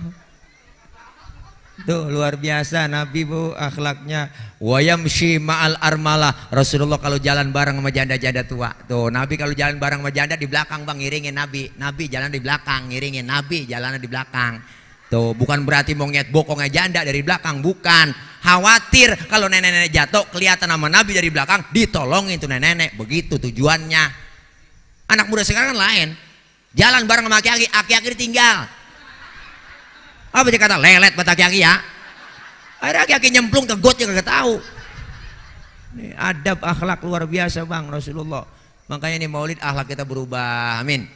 Tuh luar biasa Nabi bu akhlaknya. Wa yamshi ma'al armalah. Rasulullah kalau jalan bareng sama janda-janda tua. Tuh Nabi kalau jalan bareng sama janda di belakang bang ngiringin Nabi. Nabi jalan di belakang ngiringin Nabi jalan di belakang. Tuh bukan berarti mau ngeliat bokongnya janda dari belakang, bukan. Khawatir kalau nenek-nenek jatuh kelihatan sama Nabi dari belakang, ditolongin tuh nenek-nenek. Begitu tujuannya. Anak muda sekarang kan lain. Jalan bareng sama aki-aki, aki-aki ditinggal. Apa dia kata lelet buat aki-aki ya? Ada aki-aki nyemplung ke got yang gak tahu. Ini adab akhlak luar biasa bang Rasulullah. Makanya ini maulid akhlak kita berubah. Amin.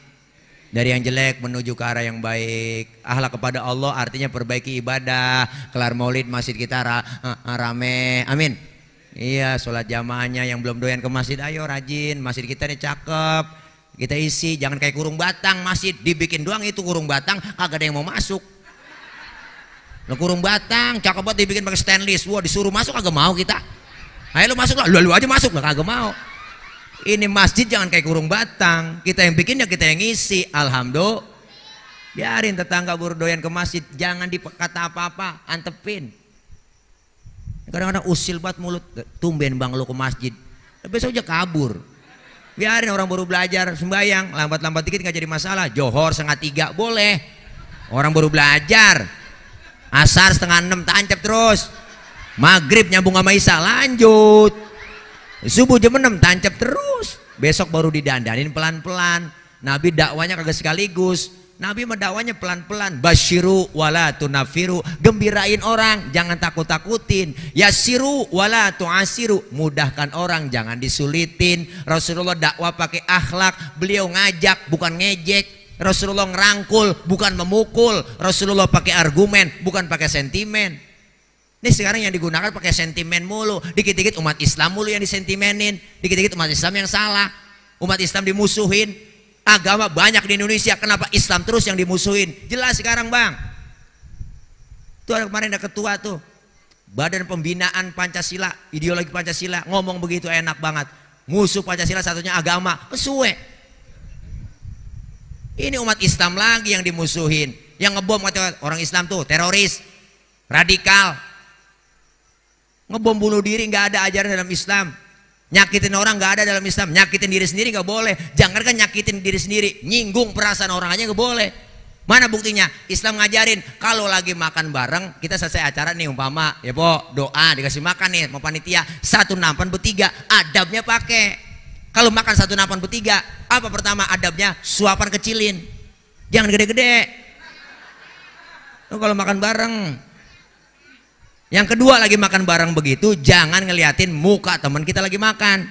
Dari yang jelek menuju ke arah yang baik. Akhlak kepada Allah artinya perbaiki ibadah. Kelar maulid masjid kita rame. Amin. Iya, sholat jamaahnya yang belum doyan ke masjid, ayo rajin. Masjid kita nih cakep, kita isi. Jangan kayak kurung batang, masjid dibikin doang itu kurung batang, kagak ada yang mau masuk. Lo kurung batang cakep banget dibikin pakai stainless, wah disuruh masuk kagak mau kita. Ayo lu masuk lah, lu aja masuk lah, kagak mau. Ini masjid jangan kayak kurung batang, kita yang bikin ya kita yang ngisi. Alhamdulillah. Biarin tetangga berdoyan ke masjid, jangan dikata apa-apa, antepin. Kadang-kadang usil banget mulut, tumben bang lu ke masjid, besok aja kabur. Biarin orang baru belajar sembahyang, lambat-lambat dikit nggak jadi masalah. Johor 2:30 boleh, orang baru belajar. Asar 5:30 tancap terus. Maghrib nyambung sama Isya lanjut. Subuh jam 6 tancap terus. Besok baru didandanin pelan-pelan. Nabi dakwanya kagak sekaligus. Nabi mah dakwanya pelan-pelan. Basyiru wala tunafiru, gembirain orang, jangan takut-takutin. Yasiru wala tuasiru, mudahkan orang, jangan disulitin. Rasulullah dakwah pakai akhlak. Beliau ngajak bukan ngejek. Rasulullah ngerangkul bukan memukul. Rasulullah pakai argumen bukan pakai sentimen. Ini sekarang yang digunakan pakai sentimen mulu. Dikit-dikit umat Islam mulu yang disentimenin. Dikit-dikit umat Islam yang salah. Umat Islam dimusuhin. Agama banyak di Indonesia, kenapa Islam terus yang dimusuhin? Jelas sekarang bang. Tuh kemarin ada ketua tuh, Badan Pembinaan Pancasila, ideologi Pancasila, ngomong begitu enak banget. Musuh Pancasila satunya agama, kesuwe. Ini umat Islam lagi yang dimusuhin. Yang ngebom kata orang Islam tuh teroris, radikal. Ngebom bunuh diri nggak ada ajaran dalam Islam. Nyakitin orang nggak ada dalam Islam. Nyakitin diri sendiri nggak boleh. Jangan kan nyakitin diri sendiri, nyinggung perasaan orang aja nggak boleh. Mana buktinya? Islam ngajarin kalau lagi makan bareng, kita selesai acara nih umpama ya po, doa dikasih makan nih mau panitia, satu nampan bertiga, adabnya pakai. Kalau makan satu nampan bertiga, apa pertama adabnya? Suapan kecilin, jangan gede-gede. Kalau makan bareng Yang kedua, lagi makan bareng begitu jangan ngeliatin muka teman kita lagi makan.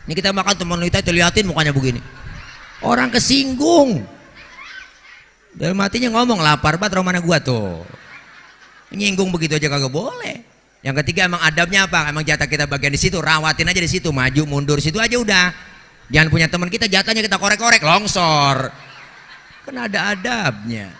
Ini kita makan, teman kita liatin mukanya begini, orang kesinggung. Dalam hatinya ngomong, lapar banget romana gua tuh. Nyinggung begitu aja kagak boleh. Yang ketiga, emang adabnya apa? Emang jatah kita bagian di situ, rawatin aja di situ, maju mundur situ aja udah. Jangan punya teman kita jatahnya kita korek-korek longsor. Kan ada adabnya.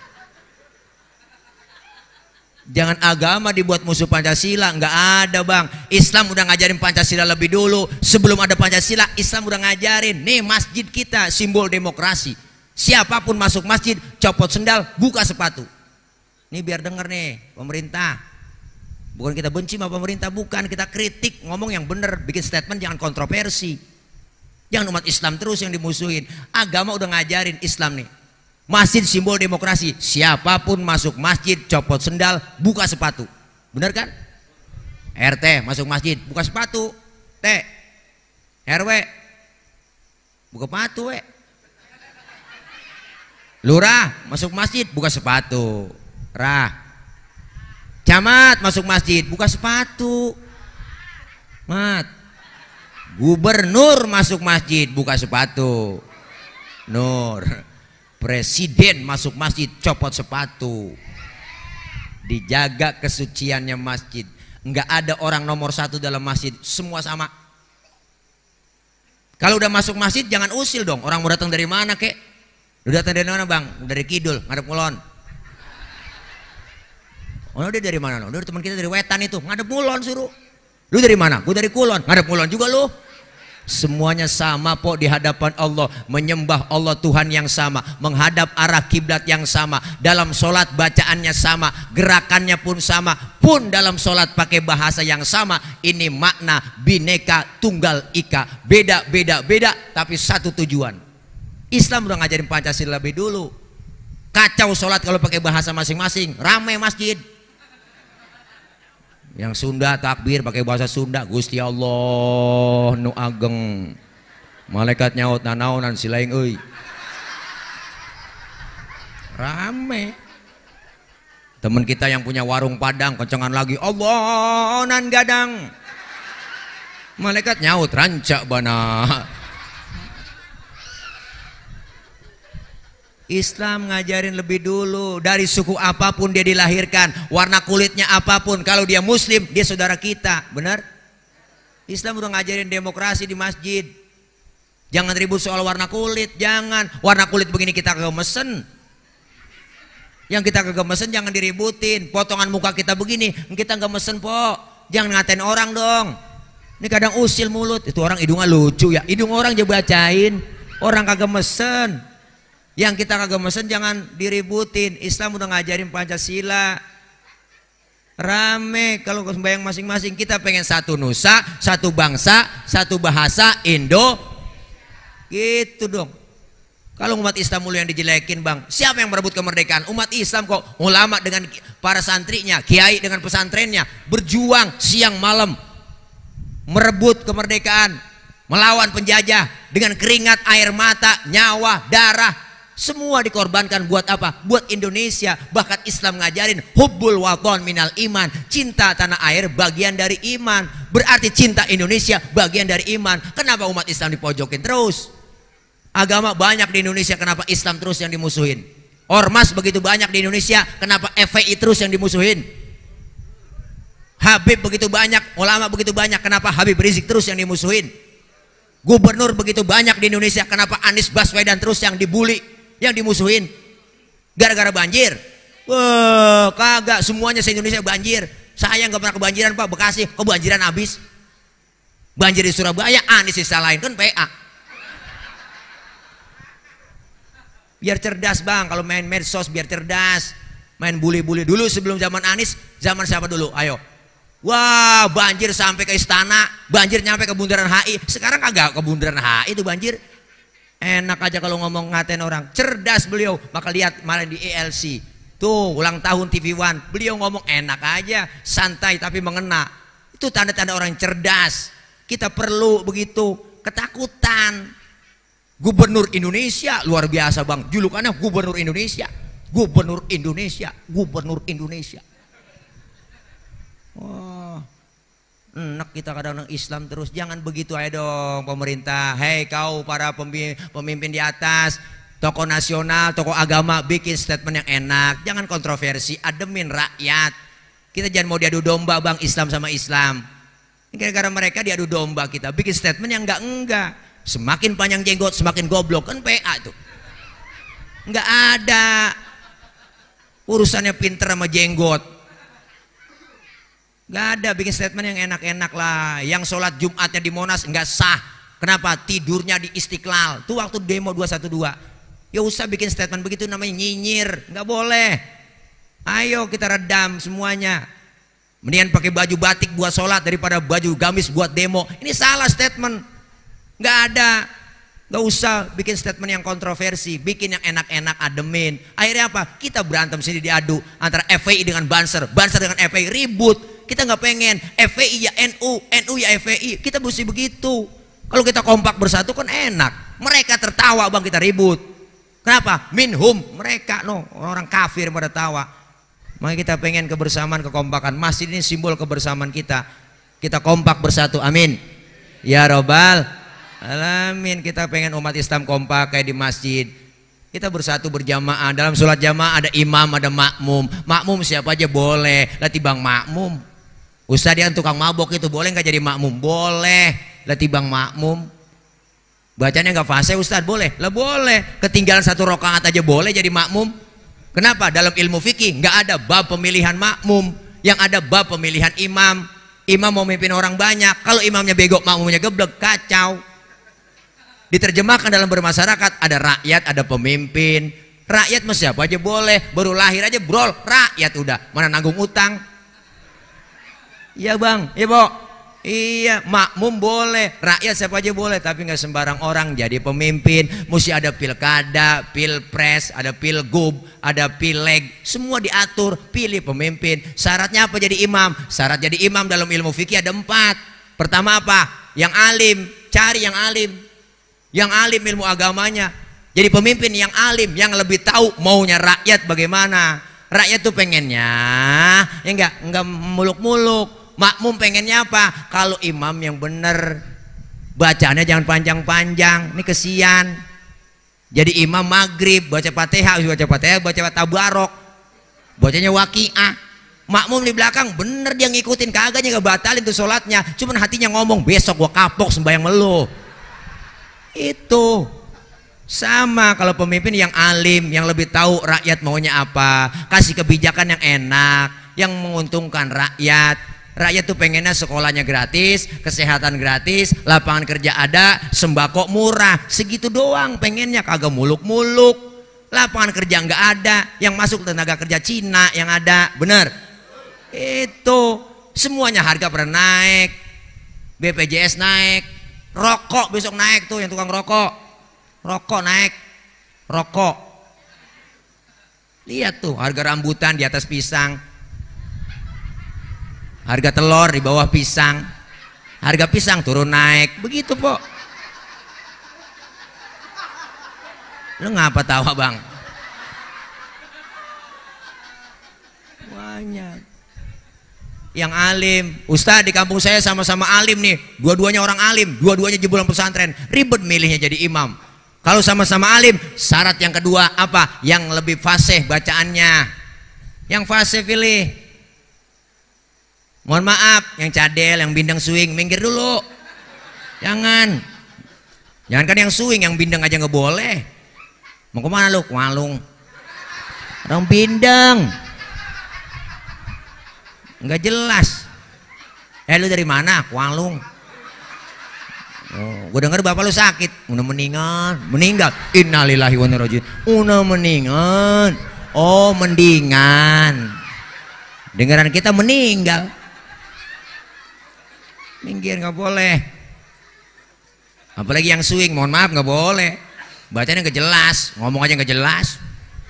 Jangan agama dibuat musuh Pancasila, nggak ada bang. Islam udah ngajarin Pancasila lebih dulu. Sebelum ada Pancasila, Islam udah ngajarin. Nih masjid kita simbol demokrasi. Siapapun masuk masjid, copot sendal, buka sepatu. Nih biar denger nih pemerintah. Bukan kita benci sama pemerintah, bukan. Kita kritik, ngomong yang bener, bikin statement jangan kontroversi. Jangan umat Islam terus yang dimusuhin. Agama udah ngajarin Islam nih. Masjid simbol demokrasi. Siapapun masuk masjid, copot sendal, buka sepatu. Bener kan? RT masuk masjid, buka sepatu. T, RW, buka sepatu. Lurah masuk masjid, buka sepatu. Rah, camat masuk masjid, buka sepatu. Mat, gubernur masuk masjid, buka sepatu. Nur, presiden masuk masjid, copot sepatu. Dijaga kesuciannya masjid. Nggak ada orang nomor satu dalam masjid, semua sama. Kalau udah masuk masjid jangan usil dong. Orang mau datang dari mana kek? Udah datang dari mana bang? Dari kidul, ngadep kulon. Oh dia dari mana? Udah teman kita dari wetan itu, ngadep kulon suruh. Lu dari mana? Gue dari kulon, ngadep kulon juga lu. Semuanya sama po di hadapan Allah, menyembah Allah Tuhan yang sama, menghadap arah kiblat yang sama, dalam sholat bacaannya sama, gerakannya pun sama, pun dalam sholat pakai bahasa yang sama. Ini makna bineka tunggal ika, beda tapi satu tujuan. Islam udah ngajarin Pancasila lebih dulu. Kacau sholat kalau pakai bahasa masing-masing, ramai masjid. Yang Sunda takbir pakai bahasa Sunda, Gusti Allah nu ageng, malaikat nyaut nanaonan silaing euy. Rame. Temen kita yang punya warung Padang kencengan lagi, Allah nan gadang, malaikat nyaut rancak bana. Islam ngajarin lebih dulu. Dari suku apapun dia dilahirkan, warna kulitnya apapun, kalau dia muslim dia saudara kita. Benar? Islam udah ngajarin demokrasi di masjid. Jangan ribut soal warna kulit. Jangan. Warna kulit begini kita kagak mesen. Yang kita kagak mesen jangan diributin. Potongan muka kita begini kita nggak mesen po. Jangan ngatain orang dong. Ini kadang usil mulut. Itu orang hidungnya lucu ya. Hidung orang aja bacain. Orang kagak mesen. Yang kita kagak mesen jangan diributin. Islam udah ngajarin Pancasila. Rame kalau sembahyang masing-masing. Kita pengen satu nusa, satu bangsa, satu bahasa, Indo. Gitu dong. Kalau umat Islam mulu yang dijelekin bang, siapa yang merebut kemerdekaan? Umat Islam kok. Ulama dengan para santrinya, kiai dengan pesantrennya, berjuang siang malam merebut kemerdekaan, melawan penjajah dengan keringat, air mata, nyawa, darah. Semua dikorbankan buat apa? Buat Indonesia. Bahkan Islam ngajarin hubbul waton minal iman. Cinta tanah air bagian dari iman. Berarti cinta Indonesia bagian dari iman. Kenapa umat Islam dipojokin terus? Agama banyak di Indonesia, kenapa Islam terus yang dimusuhin? Ormas begitu banyak di Indonesia, kenapa FPI terus yang dimusuhin? Habib begitu banyak, ulama begitu banyak, kenapa Habib Rizik terus yang dimusuhin? Gubernur begitu banyak di Indonesia, kenapa Anies Baswedan terus yang dibully, yang dimusuhin? Gara-gara banjir? Wah, kagak, semuanya se-Indonesia banjir. Saya nggak pernah kebanjiran Pak, Bekasi kebanjiran habis. Banjir di Surabaya, Anies disalahin, kan PA. Biar cerdas bang, kalau main medsos biar cerdas. Main bully-bully dulu sebelum zaman Anies, zaman siapa dulu? Ayo. Wah, banjir sampai ke istana, banjir nyampe ke bundaran HI. Sekarang kagak ke bundaran HI itu banjir. Enak aja kalau ngomong ngatain orang. Cerdas beliau, maka lihat malah di ELC. Tuh ulang tahun TV One, beliau ngomong enak aja, santai tapi mengena. Itu tanda-tanda orang cerdas. Kita perlu begitu, ketakutan. Gubernur Indonesia luar biasa bang, julukannya Gubernur Indonesia, Gubernur Indonesia, Gubernur Indonesia. Oh, enak kita kadang-kadang Islam terus. Jangan begitu aja dong pemerintah. Hei kau para pemimpin di atas, tokoh nasional, tokoh agama, bikin statement yang enak. Jangan kontroversi, ademin rakyat. Kita jangan mau diadu domba bang, Islam sama Islam. Gara-gara mereka diadu domba kita, bikin statement yang enggak. Semakin panjang jenggot, semakin goblok. Kan PA tuh. Enggak ada urusannya pinter sama jenggot. Enggak ada, bikin statement yang enak-enak lah. Yang sholat Jumatnya di Monas enggak sah. Kenapa? Tidurnya di Istiqlal. Tuh waktu demo 212. Ya usah bikin statement begitu, namanya nyinyir. Enggak boleh. Ayo kita redam semuanya. Mendingan pakai baju batik buat sholat daripada baju gamis buat demo. Ini salah statement. Nggak ada. Nggak usah bikin statement yang kontroversi. Bikin yang enak-enak, ademin. Akhirnya apa? Kita berantem sini diadu antara FPI dengan Banser, Banser dengan FPI, ribut. Kita nggak pengen FPI ya NU, NU ya FPI. Kita mesti begitu. Kalau kita kompak bersatu kan enak. Mereka tertawa bang, kita ribut. Kenapa? Minhum, mereka no, orang kafir pada tawa. Makanya kita pengen kebersamaan, kekompakan. Masjid ini simbol kebersamaan kita. Kita kompak bersatu, amin. Ya Robbal Alamin. Kita pengen umat Islam kompak kayak di masjid. Kita bersatu berjamaah. Dalam sholat jamaah ada imam, ada makmum. Makmum siapa aja boleh. Latih bang makmum. Ustadz yang tukang mabok itu boleh nggak jadi makmum? Boleh. Latih bang makmum. Bacanya nggak fase Ustadz? Boleh. Lah boleh. Ketinggalan 1 rakaat aja boleh jadi makmum. Kenapa? Dalam ilmu fikih nggak ada bab pemilihan makmum, yang ada bab pemilihan imam. Imam mau memimpin orang banyak, kalau imamnya bego, makmumnya geblek, kacau. Diterjemahkan dalam bermasyarakat, ada rakyat, ada pemimpin. Rakyat mah siapa aja boleh, baru lahir aja brol, rakyat udah, mana nanggung utang. Iya bang, iya bo. Iya, makmum boleh, rakyat siapa aja boleh, tapi nggak sembarang orang jadi pemimpin. Mesti ada pilkada, pilpres, ada pilgub, ada pileg, semua diatur, pilih pemimpin. Syaratnya apa jadi imam? Syarat jadi imam dalam ilmu fikih ada 4. Pertama apa? Yang alim, cari yang alim. Yang alim ilmu agamanya. Jadi pemimpin yang alim, yang lebih tahu maunya rakyat bagaimana. Rakyat tuh pengennya, ya enggak muluk-muluk. Makmum pengennya apa? Kalau imam yang bener, bacaannya jangan panjang-panjang. Ini kesian. Jadi imam maghrib baca Fatihah, baca tabarok, bacanya waqiah. Makmum di belakang bener dia ngikutin, kagaknya nggak batalin tuh sholatnya. Cuman hatinya ngomong besok gua kapok sembahyang melu. Itu sama kalau pemimpin yang alim, yang lebih tahu rakyat maunya apa, kasih kebijakan yang enak, yang menguntungkan rakyat. Rakyat tuh pengennya sekolahnya gratis, kesehatan gratis, lapangan kerja ada, sembako murah. Segitu doang pengennya, kagak muluk-muluk. Lapangan kerja nggak ada, yang masuk tenaga kerja Cina yang ada, bener? Itu semuanya harga pernah naik, BPJS naik, rokok besok naik tuh yang tukang rokok, rokok naik, rokok. Lihat tuh harga rambutan di atas pisang. Harga telur di bawah pisang, harga pisang turun naik, begitu po. Lu ngapa tawa bang? Banyak. Yang alim, Ustadz di kampung saya sama-sama alim nih, dua-duanya orang alim, dua-duanya jebolan pesantren, ribet milihnya jadi imam. Kalau sama-sama alim, syarat yang kedua apa? Yang lebih fasih bacaannya, yang fasih pilih. Mohon maaf, yang cadel, yang bindeng swing, minggir dulu. Jangan kan yang swing, yang bindeng aja nggak boleh. Mau kemana lu? Kualung. Orang bindeng. Nggak jelas. Lu dari mana? Kualung. Oh, gue denger bapak lu sakit. Udah meninggal. Innalillahi wa inna ilaihi raji'un. Udah meninggal. Oh, mendingan. Dengaran kita meninggal. Minggir nggak boleh. Apalagi yang swing, mohon maaf nggak boleh. Bacanya nggak jelas, ngomong aja nggak jelas.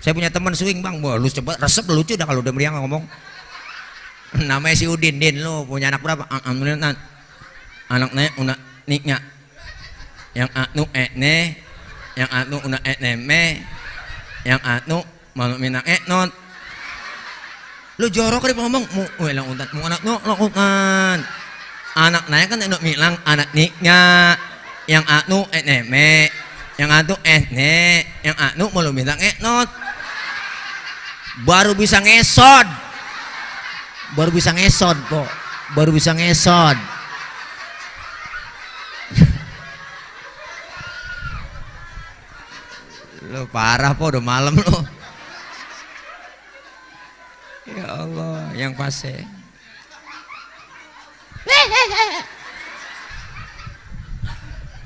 Saya punya teman swing bang, wah lu coba resep lucu dah kalau udah meriang ngomong. Namanya si Udin, Din, lu punya anak berapa? Anaknya una niknya. Yang anu ne, yang anu una me, yang anu malu minang not. Lu jorok kan ngomong mu lang untan mu anak no lang untan. Anak nanya kan eno milang anak niknya yang anu neme yang anu ne yang anu mau bintang not baru bisa ngesod kok baru bisa ngesod. Lu parah po udah malam lu. Ya Allah yang fase.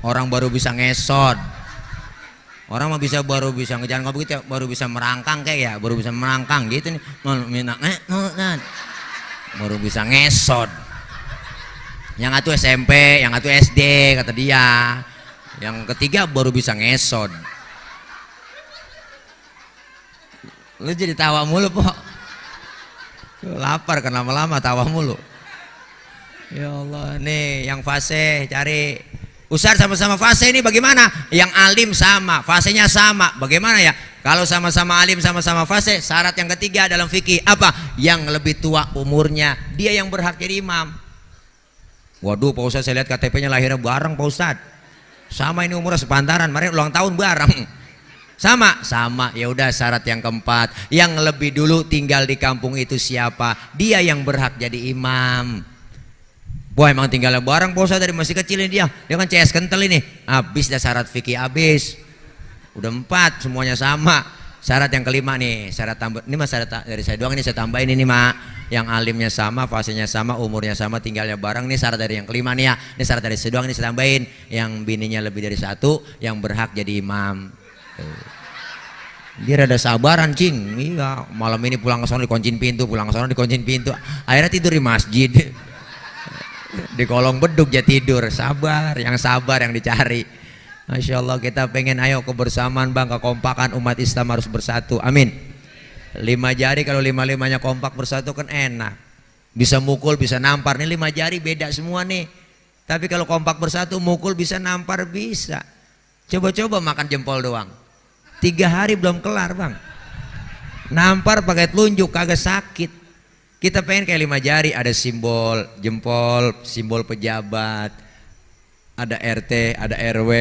Orang baru bisa ngesot, orang mah baru bisa ngejalan ngopi gitu, baru bisa merangkang kayak ya, baru bisa merangkang gitu nih, baru bisa ngesot. Yang satu SMP, yang satu SD kata dia, yang ketiga baru bisa ngesot. Lu jadi tawa mulu po, lapar kan lama-lama tawa mulu. Ya Allah, nih yang fase cari. Ustaz sama-sama fase ini bagaimana? Yang alim sama, fasenya sama. Bagaimana ya? Kalau sama-sama alim, sama-sama fase, syarat yang ketiga dalam fikih apa? Yang lebih tua umurnya, dia yang berhak jadi imam. Waduh, Pak Ustaz saya lihat KTP-nya lahirnya bareng Pak Ustaz. Sama ini umurnya sepantaran, kemarin ulang tahun bareng. Sama. Ya udah syarat yang keempat, yang lebih dulu tinggal di kampung itu siapa? Dia yang berhak jadi imam. Wah emang tinggalnya bareng Pak Ustaz dari masih kecil ini dia kan CS kental ini. Habis dah syarat fikih habis. Udah 4 semuanya sama. Syarat yang kelima nih, syarat tambah. Ini mas syarat dari saya doang ini saya tambahin ini Mak. Yang alimnya sama, fasenya sama, umurnya sama, tinggalnya bareng. Ini syarat dari yang kelima nih ya. Ini syarat dari saya doang ini saya tambahin. Yang bininya lebih dari 1 yang berhak jadi imam. Dia rada sabaran cing. Iya, malam ini pulang ke sana dikuncin pintu, pulang ke sana dikuncin pintu. Akhirnya tidur di masjid. Di kolong beduk dia tidur. Sabar yang dicari. Masya Allah kita pengen ayo kebersamaan bang, kekompakan umat Islam harus bersatu, amin. 5 jari kalau 5-5-nya kompak bersatu kan enak, bisa mukul bisa nampar. Nih 5 jari beda semua nih, tapi kalau kompak bersatu mukul bisa nampar bisa. Coba-coba makan jempol doang 3 hari belum kelar bang, nampar pakai telunjuk kagak sakit. Kita pengen kayak 5 jari, ada simbol jempol, simbol pejabat, ada RT, ada RW,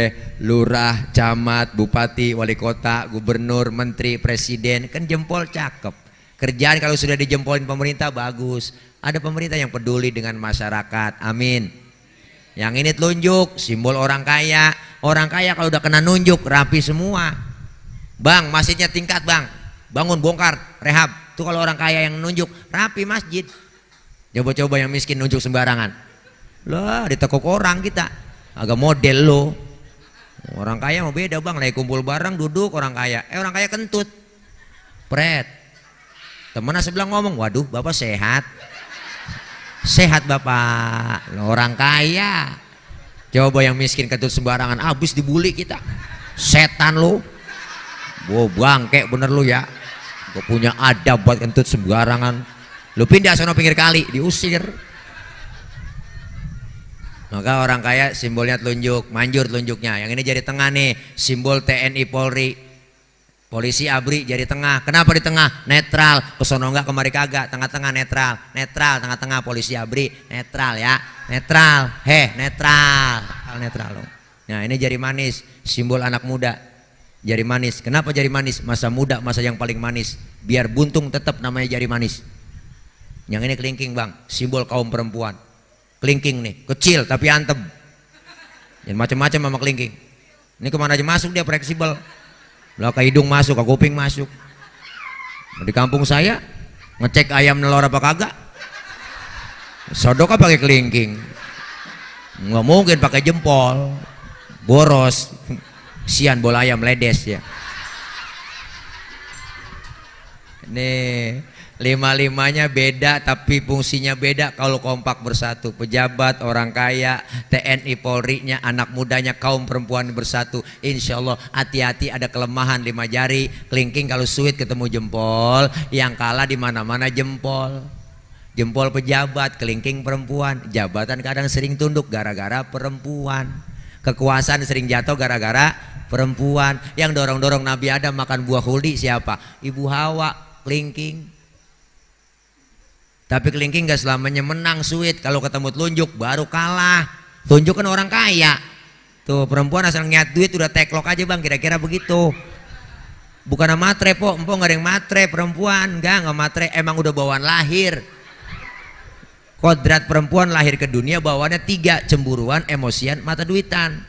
lurah, camat, bupati, wali kota, gubernur, menteri, presiden, kan jempol cakep. Kerjaan kalau sudah dijempolin pemerintah bagus. Ada pemerintah yang peduli dengan masyarakat, amin. Yang ini telunjuk, simbol orang kaya. Orang kaya kalau udah kena nunjuk rapi semua. Bang, masjidnya tingkat bang, bangun bongkar, rehab. Itu kalau orang kaya yang nunjuk rapi masjid. Coba-coba yang miskin nunjuk sembarangan. Lah ditekuk orang kita. Agak model lo. Orang kaya mau beda bang, lagi kumpul bareng duduk orang kaya. Orang kaya kentut. Pret. Temennya sebelah ngomong, waduh bapak sehat. Sehat bapak. Loh, orang kaya. Coba yang miskin kentut sembarangan, abis dibully kita. Setan lo. Wow bangke bener lu ya. Gue punya adab buat kentut sembarangan. Lu pindah sono pinggir kali, diusir. Maka orang kaya simbolnya telunjuk, manjur telunjuknya. Yang ini jari tengah nih, simbol TNI Polri. Polisi ABRI jari tengah. Kenapa di tengah? Netral. Kesono enggak kemari kagak, tengah-tengah netral. Netral tengah-tengah polisi ABRI, netral ya. Netral. Netral. Netral loh. Nah, ini jari manis, simbol anak muda. Jari manis. Kenapa jari manis? Masa muda, masa yang paling manis. Biar buntung tetap namanya jari manis. Yang ini kelingking bang, simbol kaum perempuan. Kelingking nih, kecil tapi antem. Yang macam-macam sama kelingking. Ini kemana aja masuk dia fleksibel. Lah ke hidung masuk, ke kuping masuk. Di kampung saya ngecek ayam nelor apa kagak. Sodok apa pakai kelingking. Nggak mungkin pakai jempol. Boros. Sian bola ayam ledes ya. Nih 5-5-nya beda tapi fungsinya beda kalau kompak bersatu. Pejabat, orang kaya, TNI Polri-nya, anak mudanya, kaum perempuan bersatu. Insya Allah hati-hati ada kelemahan 5 jari. Kelingking kalau suit ketemu jempol, yang kalah di mana-mana jempol. Jempol pejabat, kelingking perempuan. Jabatan kadang sering tunduk gara-gara perempuan. Kekuasaan sering jatuh gara-gara perempuan. Yang dorong-dorong Nabi Adam makan buah khuldi siapa? Ibu Hawa, kelingking. Tapi kelingking gak selamanya menang, Sweet. Kalau ketemu telunjuk baru kalah. Telunjuk kan orang kaya. Tuh perempuan asal ngiat duit udah teklok aja bang, kira-kira begitu. Bukan matre po, empok gak ada yang matre perempuan, enggak matre, emang udah bawaan lahir. Kodrat perempuan lahir ke dunia bawaannya 3, cemburuan, emosian, mata duitan.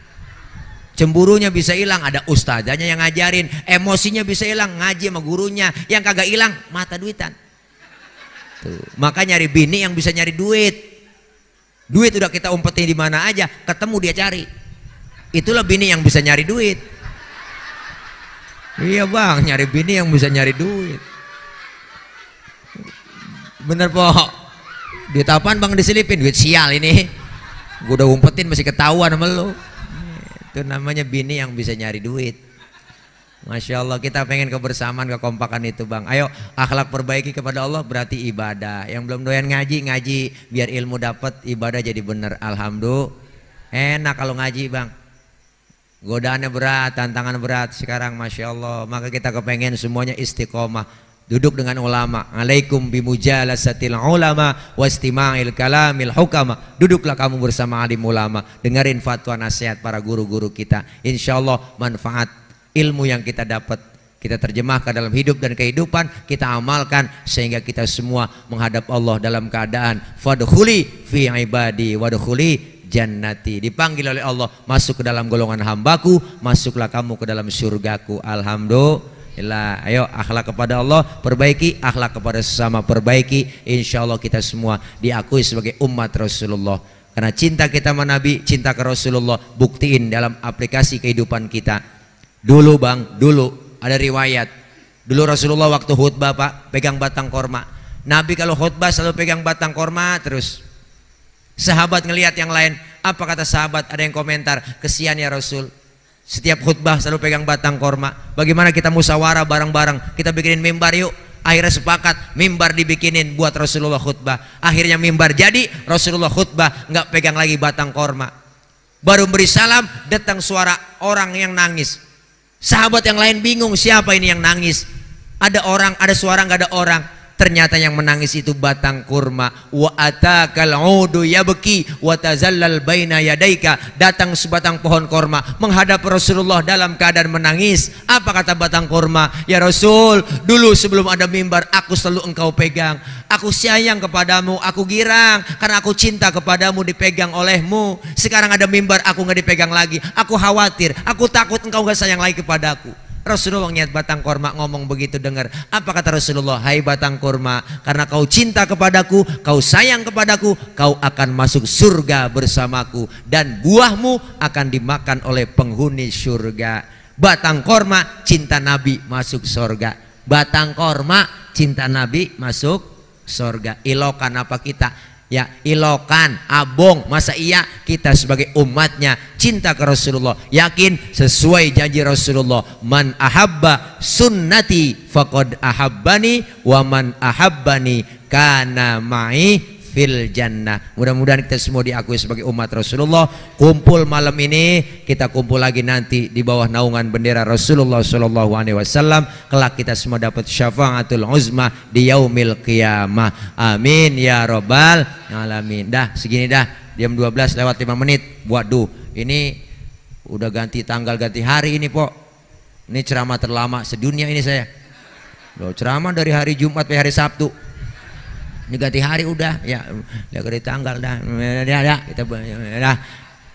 Cemburunya bisa hilang, ada ustazanya yang ngajarin. Emosinya bisa hilang, ngaji sama gurunya. Yang kagak hilang, mata duitan. Tuh. Maka nyari bini yang bisa nyari duit. Duit udah kita umpetin di mana aja, ketemu dia cari. Itulah bini yang bisa nyari duit. Iya bang, nyari bini yang bisa nyari duit. Bener po. Duit apaan bang diselipin? Duit sial ini. Gue udah umpetin masih ketahuan sama lo. Itu namanya bini yang bisa nyari duit. Masya Allah, kita pengen kebersamaan, kekompakan itu bang. Ayo akhlak perbaiki kepada Allah berarti ibadah. Yang belum doyan ngaji, ngaji biar ilmu dapat, ibadah jadi bener. Alhamdulillah. Enak kalau ngaji bang. Godaannya berat, tantangan berat sekarang, Masya Allah. Maka kita kepengen semuanya istiqomah, duduk dengan ulama. Alaikum bimujalasatil ulama wastima'il kalamil hukama. Duduklah kamu bersama alim ulama, dengerin fatwa nasihat para guru-guru kita. Insya Allah manfaat ilmu yang kita dapat kita terjemahkan dalam hidup dan kehidupan, kita amalkan sehingga kita semua menghadap Allah dalam keadaan fadkhuli fi ibadi wadkhuli jannati, dipanggil oleh Allah, masuk ke dalam golongan hambaku, masuklah kamu ke dalam surgaku. Alhamdulillah. Ayo akhlak kepada Allah perbaiki, akhlak kepada sesama perbaiki. Insya Allah kita semua diakui sebagai umat Rasulullah. Karena cinta kita sama Nabi, cinta ke Rasulullah, buktiin dalam aplikasi kehidupan kita. Dulu bang, dulu ada riwayat. Dulu Rasulullah waktu khutbah pak, pegang batang korma. Nabi kalau khutbah selalu pegang batang korma terus. Sahabat ngelihat yang lain, apa kata sahabat? Ada yang komentar, kesian ya Rasul, setiap khutbah selalu pegang batang korma. Bagaimana kita musyawarah bareng-bareng, kita bikinin mimbar yuk. Akhirnya sepakat mimbar dibikinin buat Rasulullah khutbah. Akhirnya mimbar jadi, Rasulullah khutbah nggak pegang lagi batang korma. Baru beri salam, datang suara orang yang nangis. Sahabat yang lain bingung, siapa ini yang nangis? Ada orang, ada suara, nggak ada orang. Ternyata yang menangis itu batang kurma. Wa atakal udu yabki wa tazallal baina yadaika. Datang sebatang pohon kurma menghadap Rasulullah dalam keadaan menangis. Apa kata batang kurma? Ya Rasul, dulu sebelum ada mimbar aku selalu engkau pegang. Aku sayang kepadamu, aku girang karena aku cinta kepadamu, dipegang olehmu. Sekarang ada mimbar aku nggak dipegang lagi. Aku khawatir, aku takut engkau nggak sayang lagi kepadaku. Rasulullah niat batang korma ngomong begitu, dengar apa kata Rasulullah? Hai batang korma, karena kau cinta kepadaku, kau sayang kepadaku, kau akan masuk surga bersamaku dan buahmu akan dimakan oleh penghuni surga. Batang korma cinta Nabi masuk surga. Batang korma cinta Nabi masuk surga. Ilokan apa kita? Ya ilokan, abong, masa iya kita sebagai umatnya cinta ke Rasulullah, yakin sesuai janji Rasulullah, man ahabba sunnati faqad ahabbani wa man ahabbani kana ma'i fil jannah. Mudah-mudahan kita semua diakui sebagai umat Rasulullah. Kumpul malam ini, kita kumpul lagi nanti di bawah naungan bendera Rasulullah Shallallahu Alaihi Wasallam. Kelak kita semua dapat syafaatul uzma di yaumil qiyamah. Amin ya robbal alamin. Dah segini dah, jam 12 lewat 5 menit. Waduh, ini udah ganti tanggal, ganti hari ini po. Ini ceramah terlama sedunia ini saya. Loh, ceramah dari hari Jumat sampai hari Sabtu. Ini ganti hari udah ya, dari tanggal dah kita dah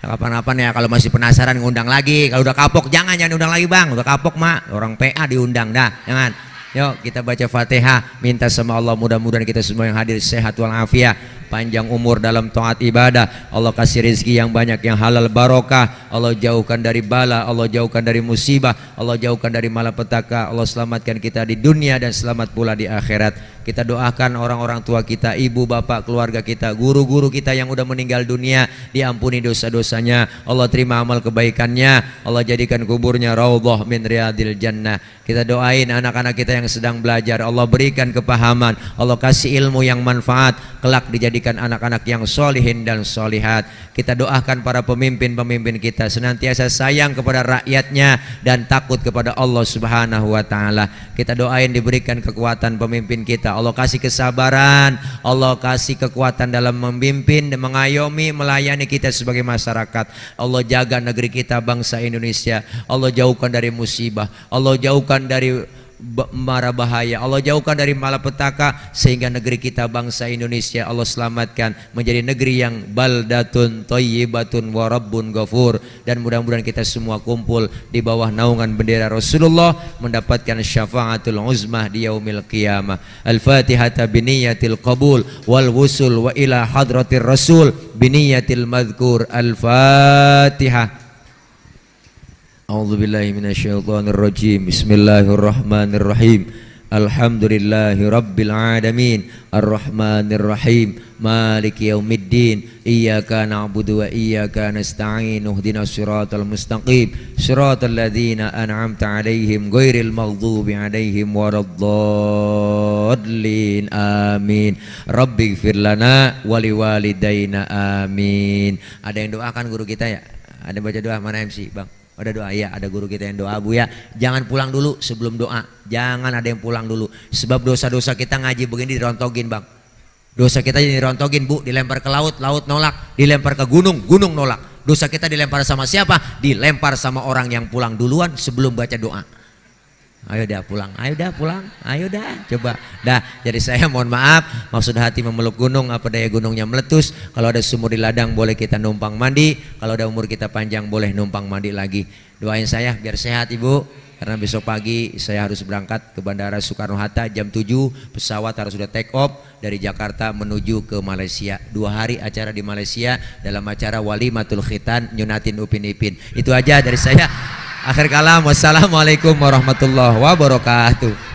kapan-kapan ya, kalau masih penasaran ngundang lagi. Kalau udah kapok jangan undang lagi bang, udah kapok mak orang PA diundang dah, jangan. Yuk kita baca Fatihah, minta sama Allah mudah-mudahan kita semua yang hadir sehat walafiat, panjang umur dalam taat ibadah. Allah kasih rezeki yang banyak, yang halal barokah. Allah jauhkan dari bala, Allah jauhkan dari musibah, Allah jauhkan dari malapetaka. Allah selamatkan kita di dunia dan selamat pula di akhirat. Kita doakan orang-orang tua kita, ibu bapak, keluarga kita, guru-guru kita yang udah meninggal dunia, diampuni dosa-dosanya, Allah terima amal kebaikannya, Allah jadikan kuburnya raudhah min riyadil jannah. Kita doain anak-anak kita yang sedang belajar, Allah berikan kepahaman, Allah kasih ilmu yang manfaat, kelak dijadikan anak-anak yang solihin dan solihat. Kita doakan para pemimpin-pemimpin kita senantiasa sayang kepada rakyatnya dan takut kepada Allah Subhanahu wa taala. Kita doain diberikan kekuatan pemimpin kita, Allah kasih kesabaran, Allah kasih kekuatan dalam memimpin dan mengayomi, melayani kita sebagai masyarakat. Allah jaga negeri kita, bangsa Indonesia. Allah jauhkan dari musibah, Allah jauhkan dari mara bahaya, Allah jauhkan dari malapetaka, sehingga negeri kita bangsa Indonesia Allah selamatkan menjadi negeri yang baldatun thayyibatun wa rabbun ghafur. Dan mudah-mudahan kita semua kumpul di bawah naungan bendera Rasulullah mendapatkan syafaatul uzmah di yaumil qiyamah. Al-Fatihata biniyatil qabul wal wusul wa ila hadratir rasul biniyatil madhkur. Al-Fatihah. A'udzu billahi minasyaitonir rajim. Bismillahirrahmanirrahim. Alhamdulillahi rabbil alamin. Arrahmanir rahim. Maliki yaumiddin. Iyyaka na'budu wa iyyaka nasta'in. Ihdinas siratal mustaqim. Siratal ladzina an'amta 'alaihim ghairil maghdubi 'alaihim waraddallin. Amin. Rabbighfir lana wa liwalidayna. Amin. Ada yang doakan guru kita ya? Ada baca doa, mana MC, Bang? Ada doa ya, ada guru kita yang doa Bu ya. Jangan pulang dulu sebelum doa. Jangan ada yang pulang dulu. Sebab dosa-dosa kita ngaji begini dirontogin Bang. Dosa kita dirontogin Bu, dilempar ke laut, laut nolak. Dilempar ke gunung, gunung nolak. Dosa kita dilempar sama siapa? Dilempar sama orang yang pulang duluan sebelum baca doa. Ayo dah pulang, ayo dah pulang, ayo dah coba dah. Jadi saya mohon maaf, maksud hati memeluk gunung, apa daya gunungnya meletus. Kalau ada sumur di ladang boleh kita numpang mandi, kalau ada umur kita panjang boleh numpang mandi lagi. Doain saya biar sehat Ibu, karena besok pagi saya harus berangkat ke Bandara Soekarno-Hatta jam 7. Pesawat harus sudah take off dari Jakarta menuju ke Malaysia. 2 hari acara di Malaysia dalam acara Walimatul Khitan nyunatin Upin Ipin. Itu aja dari saya. Akhir kalam, wassalamualaikum warahmatullahi wabarakatuh.